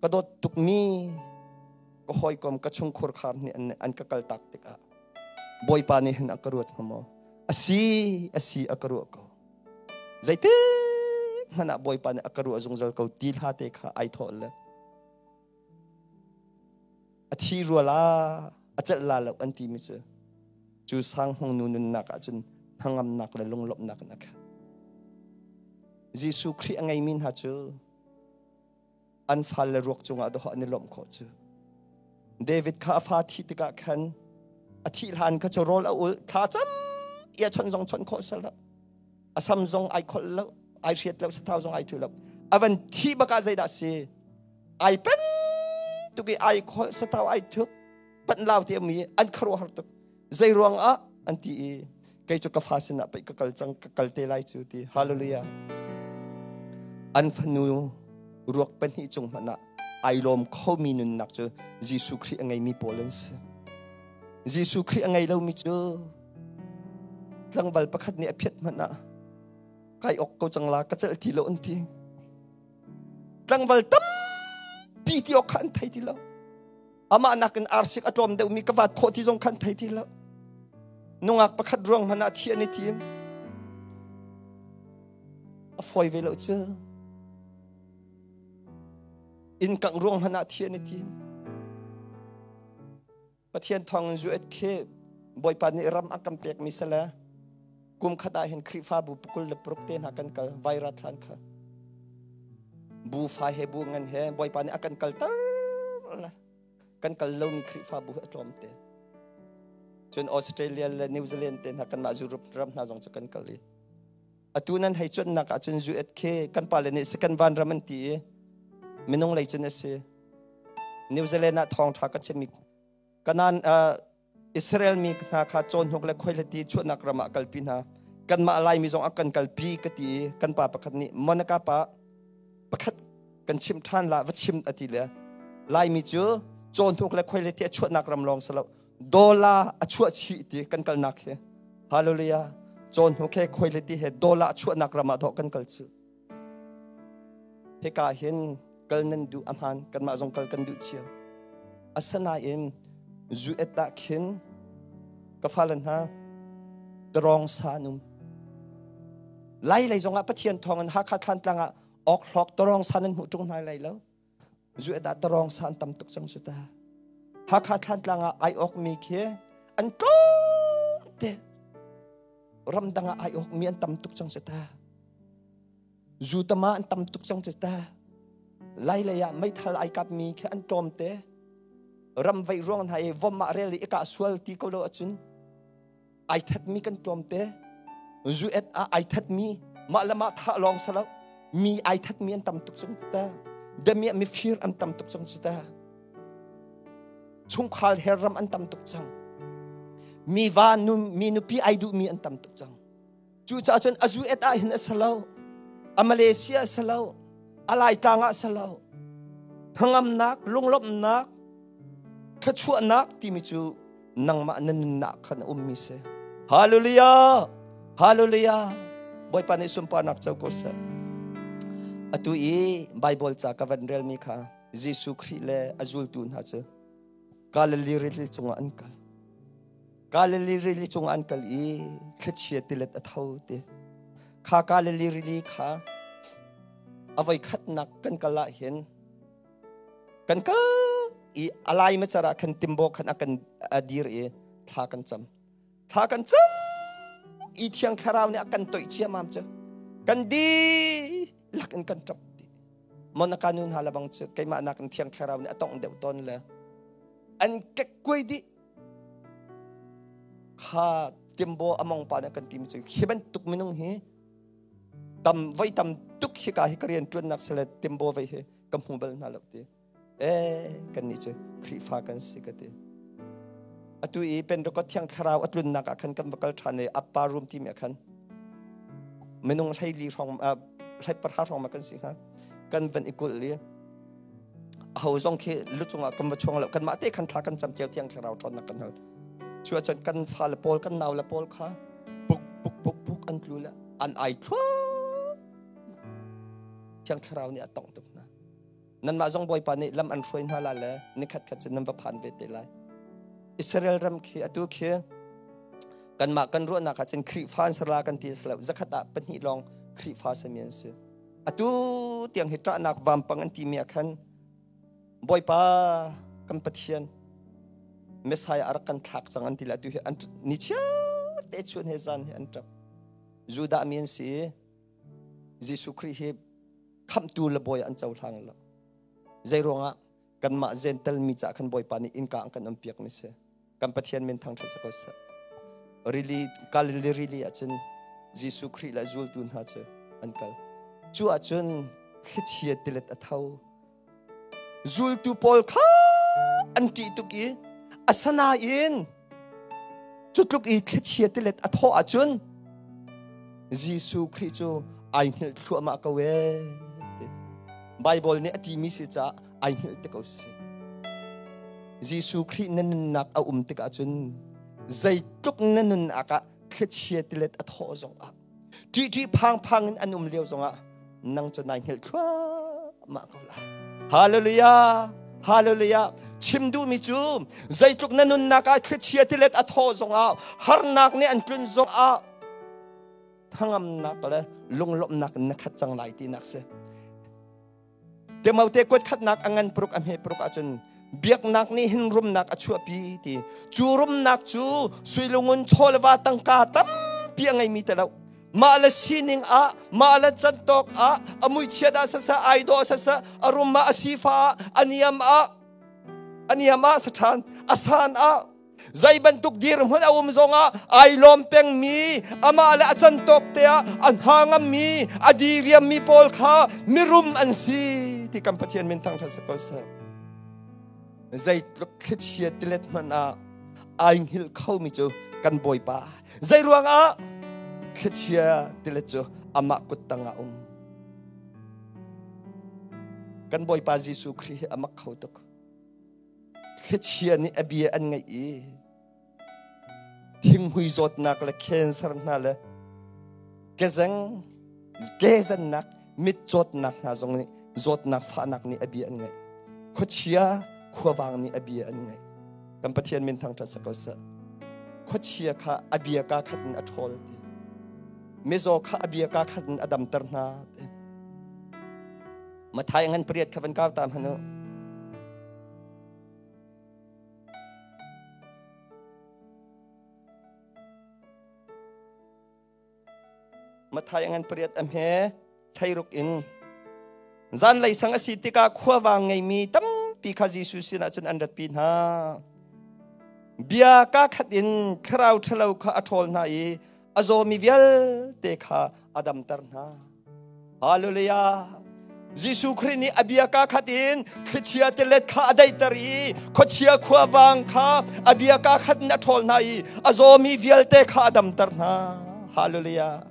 ka dawt tukmi ka hawikom ka chungkhur khar nih an ka kaltak tikah Bawipa nih hin a ka ruat hnga maw? Asi, asi a ka ruah ko. Zeitik hmanh ah Bawipa nih a ka ruah zungzal ko ti hla te kha ai thawh le a thi rua la a celh la lo an timi cu cu sang hmung nu nunnak ah cun hnangamnak le lunglawmhnak in a khat. Jesuh Khrih a ngeimi hna cu an fale ruak cungah dawh an i lawmh khawh cu. David kha a fa thih tikah khan a thih hlan kha cu rawl a ul thla cam ia chon zong chon khawh sal lo a sam zong ai kholh lo ai hriat lo sathau zong ai thu lo a van thi baka zeidah si ai pen tuk i ai kholh sathau ai thuk pan lau te mi an kharuah har tuk zei ruang ah an ti i kei cu ka fa sinah pei ka kal cang ka kal te lai cu ti hallelujah an fanu ruak pahnih cung hmanh ah ai lawm khomi nunnak cu Jesuh Khrih a ngeimi pawl an si Jesuh Khrih a ngei lomi cu tlangval pakhat nih a phiat hmanh ah kai ok ko cang la ka celh ti lo an ti tlangval tampi ti awk kha an thei ti lo amah nakin arsik a tlawm deuhmi ka vat khawh ti zong khan thei ti lo nungak pakhat ruang hmanh ah thi an i tim a fawi ve lo cu inn kangh ruang hmanh ah thi an i tim Pathian thawng in zuet khi Bawipa nih ram a kan pekmi sale kum khat ah hin Khrihfabu pukul le paruk te hna kan kal vairat hlan kha bu fa he bu ngan he Bawipa nih a kan kal tar kan kal lomi Khrihfabu a tlawm te cun Australia le New Zealand te hna kanmah Europe ram hna zong cu kan kal i atu nan hei cuannak ah cun zuet khi kan pale nih second van ram an ti i minung lei cun a si New Zealand ah thawngṭha ka chimmi kanan Israel mi hna kha cawnhnuk le khuaihliti chuahnak ram ah kalpi hna. Kanmah Laimi zong a kan kalpi ka ti i kan pa pakhat nih Monica pa pakhat kan chim ṭhan la va chim a ti le Laimi cu cawnhnuk le khuaihliti a chuahnak ram lawng si lo dola a chuah chih ti kan kalnak hi hallelujah cawnhnuk he khuaihliti he dola a chuahnak ram ah dawh kan kal cu Hika hin kal nan duh a hmaan kanmah zong kal kan duh cio. Asinain zu et ah khin ka fale hna tawrong sa an um. Lai lei zongah Pathian thawngin Hakha Thlantlang ah awkhlawk tawrong sa nan hmuh ṭung hna lai lo. Zu et ah tawrong sa an tam tuk cang su ta. Hakha Thlantlang ah ai awk mi khi an tlawm te. Ramdang ah ai awk mi an tam tuk cang su ta. Zu tama an tam tuk cang cu ta. Lai lei ah meithal ai kap mi khi an tlawm te. Ram veih ruang hna i vom ah rel i i kah sual ti ko lo ahcun ai that mi kan tlawm te. Zu et ah ai that mi mah le mah thah lawng si lo mi ai that mi an tam tuk cang cu ta. Damiah mifir an tam tuk cang cu ta. Chungkhar her ram an tam tuk cang. Mi va nu mi nupi ai duh mi an tam tuk cang. Cucaah cun a zu et ah hin a si lo, a Malaysia a si lo, a Laitlang ah a si lo. Hnangamnak, lunglawmhnak, thluachuahnak timi cu nangmah na nunnak khan a ummi si. Hallelujah! Hallelujah! Bawipa nih sunparnak co ko seh. Atu i Bible ca ka van relmi kha Jesuh Khrih le a zultu hna cu Galilee rili cungah an kal. Galilee rili cungah an kal i thlichia tilet a tho ti. Kha Galilee rili kha A voi khatnak kan kal ah hin kan kal i alai macar ah khan timbo khan a kan a dir i thla kan cam. Thla kan cam i Thiang Thlarau nih a kan toih ciamam cu kan dihlak in kan ṭap dih. Monaka nu hna lebang cu keimah nakin Thiang Thlarau nih a tongh deuh tawn le an kekkuai dih. Kha timbo among pa nih kan timi cu hi bantuk minung hi tam voi tam tuk hika hi ka rian ṭuannak sile timbo vei hi ka hmu bal hna lo ti. Eh kan nih cu Khrihfa kan si ka ti. Atu i Pentecost Thiang Thlarau a tlunnak ah khan kan va kal ṭhan i Appa room timi ah khan minung 14 hrawng 13 hrawng ma kan si hnga kan van i kulh i aho zong khi lu cungah kan va chuang lo kanmah te khan thla kan cam cio Thiang Thlarau ṭhawnnak kan hal. Cu ahcun kan fale pawl kan nau le pawl kha puk puk puk puk an tlu le an ai thluah. Thiang Thlarau nih a tongh tuk hna. Nanmah zong Bawipa nih lam an hruai hna lai le nikhat khat cu nan va phan ve te lai. Israel ram khi atu khi kanmah kan ruahnak ah cun Khrihfa an si la kan ti a si lo. Zakhat ah pahnih lawng Khrihfa simi an si. Atu tiang hi ṭahnak vampang an timi ah khan Bawipa kan Pathian Messiah a rak kan thlak cang an ti le atu hi an ni chiar te chun he zan he an ṭap. Judah mi an si i Jesuh Khrih hi khamhtu le bawi an cohlang lo. Zei ruangah kanmah Gentel mi caah khan Bawipa nih innka an kan on piak mi si. Kan Pathian min thangṭhat si ko seh. Rili Galilee rili ahcun Jesuh Khrih le zultu hna cu an kal. Cu ahcun thlichia tilet a tho. Zultu pawl kha an ṭih tuk i asanain cu tluk i thlichia tilet a thawh ahcun Jesuh Khrih cu ai hngilh thluahmah ko ee. Bible nih a timi si caah ai hngilh te ko si. Jesuh Khrih na nunnak a um tikah cun zeitluk na nunnak ah thlichia tilet a thawh zongah ṭihṭih phangphang in an um lio zongah nang cu nai hngilh thluahmah ko lai. Hallelujah! Hallelujah! Chim duhmi cu zeitluk na nunnak ah thlichia tilet a thawh zongah harnak nih an tlun zongah thangamnak le lunglawmhnak in na khat cang lai tinak si. Timote kuat khatnak a ngan paruk a hme paruk ahcun biaknak nih hin rumnak a chuahpi ti cu rumnak cu suilungun chawleva tangka tampi a ngeimi te lo mah le sining ah mah le cantawk ah a muichiat ah saseh ai dawh saseh a rum ah a sifa ah a niam ah a niam ah saṭhan a san ah Zei bantuk dirhmun a um zongah ai lawm pengmi, amah le a cantawk te ah a hna ngammi, a diriammi pawl kha mirum an si ti kan Pathian min thangṭhat si ko seh. Zeitluk thlichia tilet hmanh ah ai hngilh khomi cu kan Bawipa. Zei ruangah thlichia tilet cu amah kut tangah um. Kan Bawipa Jesuh Khrih hi a mak kho tuk. Thlichia nih a bia an ngaih i thinghmui zawtnak le cancer hna le kezeng kezannak mit zawtnak hna zong nih zawtnak fahnak nih a bia an ngaih. Khuachia khuavang nih a bia an ngaih. Kan Pathian min thangṭhat si ko seh. Khuachia kha a bia kaa khat in a ṭhawl ti. Mizaw kha a bia kaa khat in a damter hna ti. Mathai ngan pariat kha van kau ta hmanh u. Mathai ngan pariat a hme thairuk in zanlei sang a si tikah khuavang ngeimi tampi kha Jesuh sinah cun an ratpi hna. Bia ka khat in thlarau ṭhalo kha a ṭhawl hna i a zawmi vialte kha a damter hna. Hallelujah. Jesuh Khrih nih a bia ka khat in thlichia tilet kha a daihter i khuachia khuavang kha a bia ka khat in a ṭhawl hna i a zawmi vialte kha a damter hna. Hallelujah.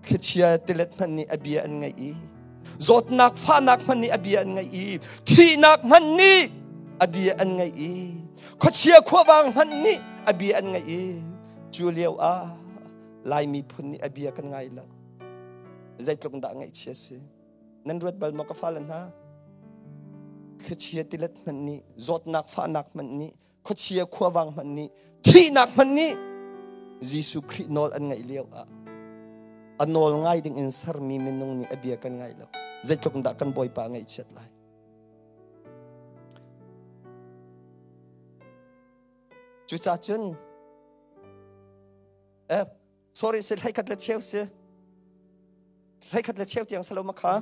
Thlichia tilet hmanh nih a bia an ngaih i zawtnak fahnak hmanh nih a bia an ngaih i thihnak hmanh nih a bia an ngaih i khuachia khuavang hmanh nih a bia an ngaih i cu lio ah Lai miphun nih a bia kan ngai lo. Zeitluk dah ngaihchia si. Nan ruat bal maw ka fale hna? Thlichia tilet hmanh nih, zawtnak fahnak hmanh nih, khuachia khuavang hmanh nih, thihnak hmanh nih Jesuh Khrih nawl an ngaih lio ah a nawl ngai ding in sermi minung nih a bia kan ngai lo. Zeitluk dah kan Bawipa ngaihchiat lai. Cucaah cun eh sorry si hlei khat le cheu si hlei khat le cheu tiang salo ma kha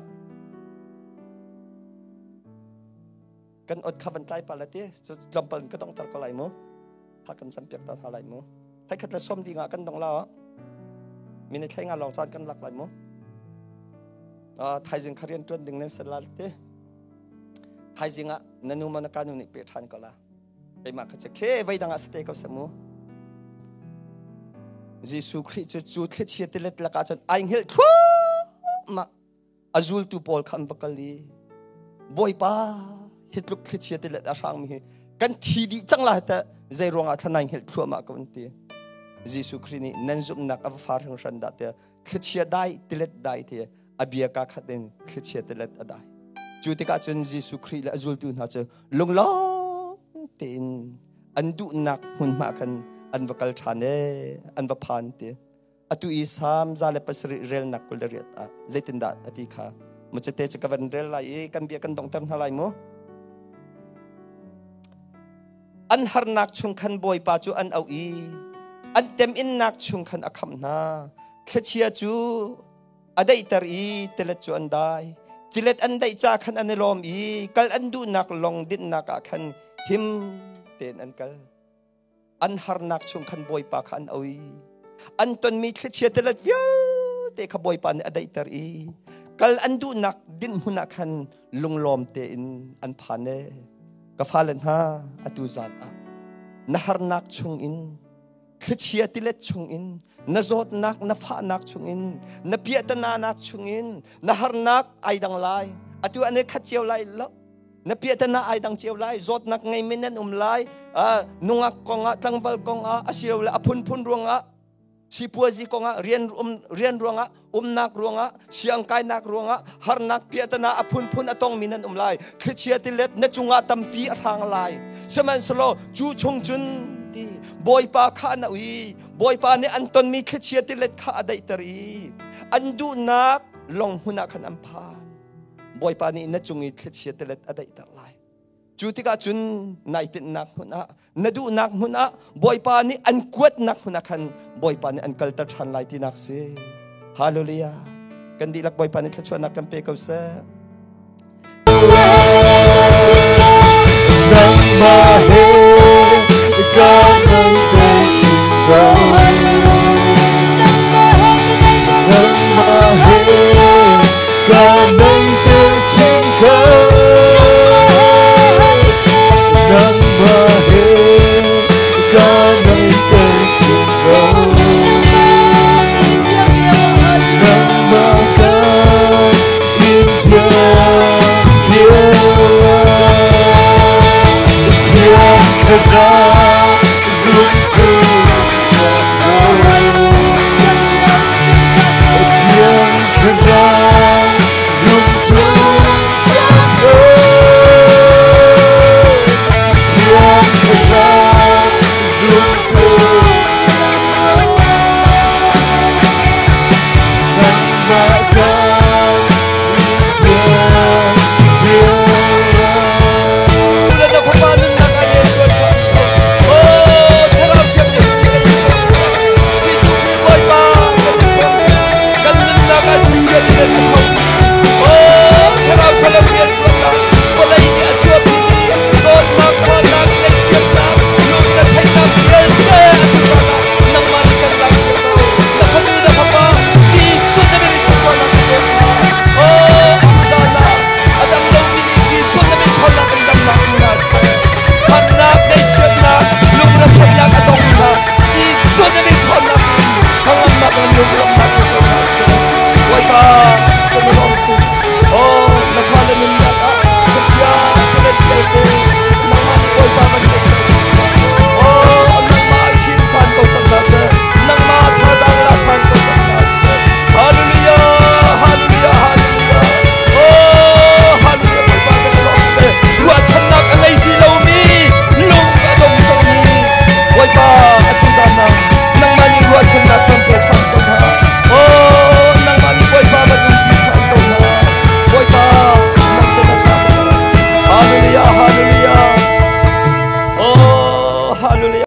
kan ot kha van tlai pa la ti cu tlawmpal ka dong tar ko lai mu tha kan cam piak ta hna lai mu hlei khat le som ding ah kan dong la minute thlei nga lawng caan kan lak lai mu thaizing kha rian tuan ding nan sal la te thaizing ah na nu ma na ka nu nih pe than ko la keimah kha che voi dang ah si te ko seh mu Jesuh Khrih cu cu thlichia tilet lakah cun ai hngilh thluahmah a zultu pawl kha an va kal i Bawipa hi tluk thlichia tilet a hrangmi hi kan thi dih cang lai teh zei ruangah thla nai hngilh thluahmah ko an ti Jesuh Khrih nih nan zumhnak a va far hringhran dah tiah thlichia dai tilet dai ti a bia ka khat in thlichia tilet a dai cu tikah cun Jesuh Khrih le a zultu hna cu lunglawm tein an duhnak hmunhma khan an va kal ṭhan e an va phan ti atu i Salm 107 relnak 28 ah zeitindah a ti kha mucete cu ka van rel lai i kan bia kan donghter hna lai mu an harnak chung khan Bawipa cu an auh i an teminnak chung khan a khamh hna thlichia cu a daihter i tilet cu an dai tilet an daih ca khan an i lawm i kal an duhnak lawng dinhnak ah khan him tein an kal an harnak chung khan Bawipa kha an oi an tonmi thlichia tilet vialte kha Bawipa nih a daihter i kal an duhnak dinh hmun ah khan lunglawm tein an phan e ka fale hna atu zan ah na harnak chungin thlichia tilet chungin na zawtnak na fahnak chungin na piahtananak chungin na harnak ai dang lai atu an i khat cio lai lo na piahtana ai dang cio lai zawtnak ngei men nan um lai nungak kongah tlangval kongah asilole a phunphun ruangah sipuazi kongah rian um rian ruangah umnak ruangah siangkainak ruangah harnak piahtana a phunphun a tongmi nan um lai thlichia tilet na cungah tampi a hrang lai sihmanhsehlaw cu chung cun ti Bawipa kha an auh i Bawipa nih an tonmi thlichia tilet kha a daihter i an duhnak lawng hmun ah khan an phan Bawipa nih na cung i thlichia tilet a daihter lai cu tikah cun nai tinhnak hmun ah na duhnak hmun ah Bawipa nih an kuatnak hmun ah khan Bawipa nih an kalter ṭhan lai tinak si Hallelujah kan dihlak Bawipa nih thluachuahnak kan pe ko seh Nangmah he ka nai te chin ko. Nangmah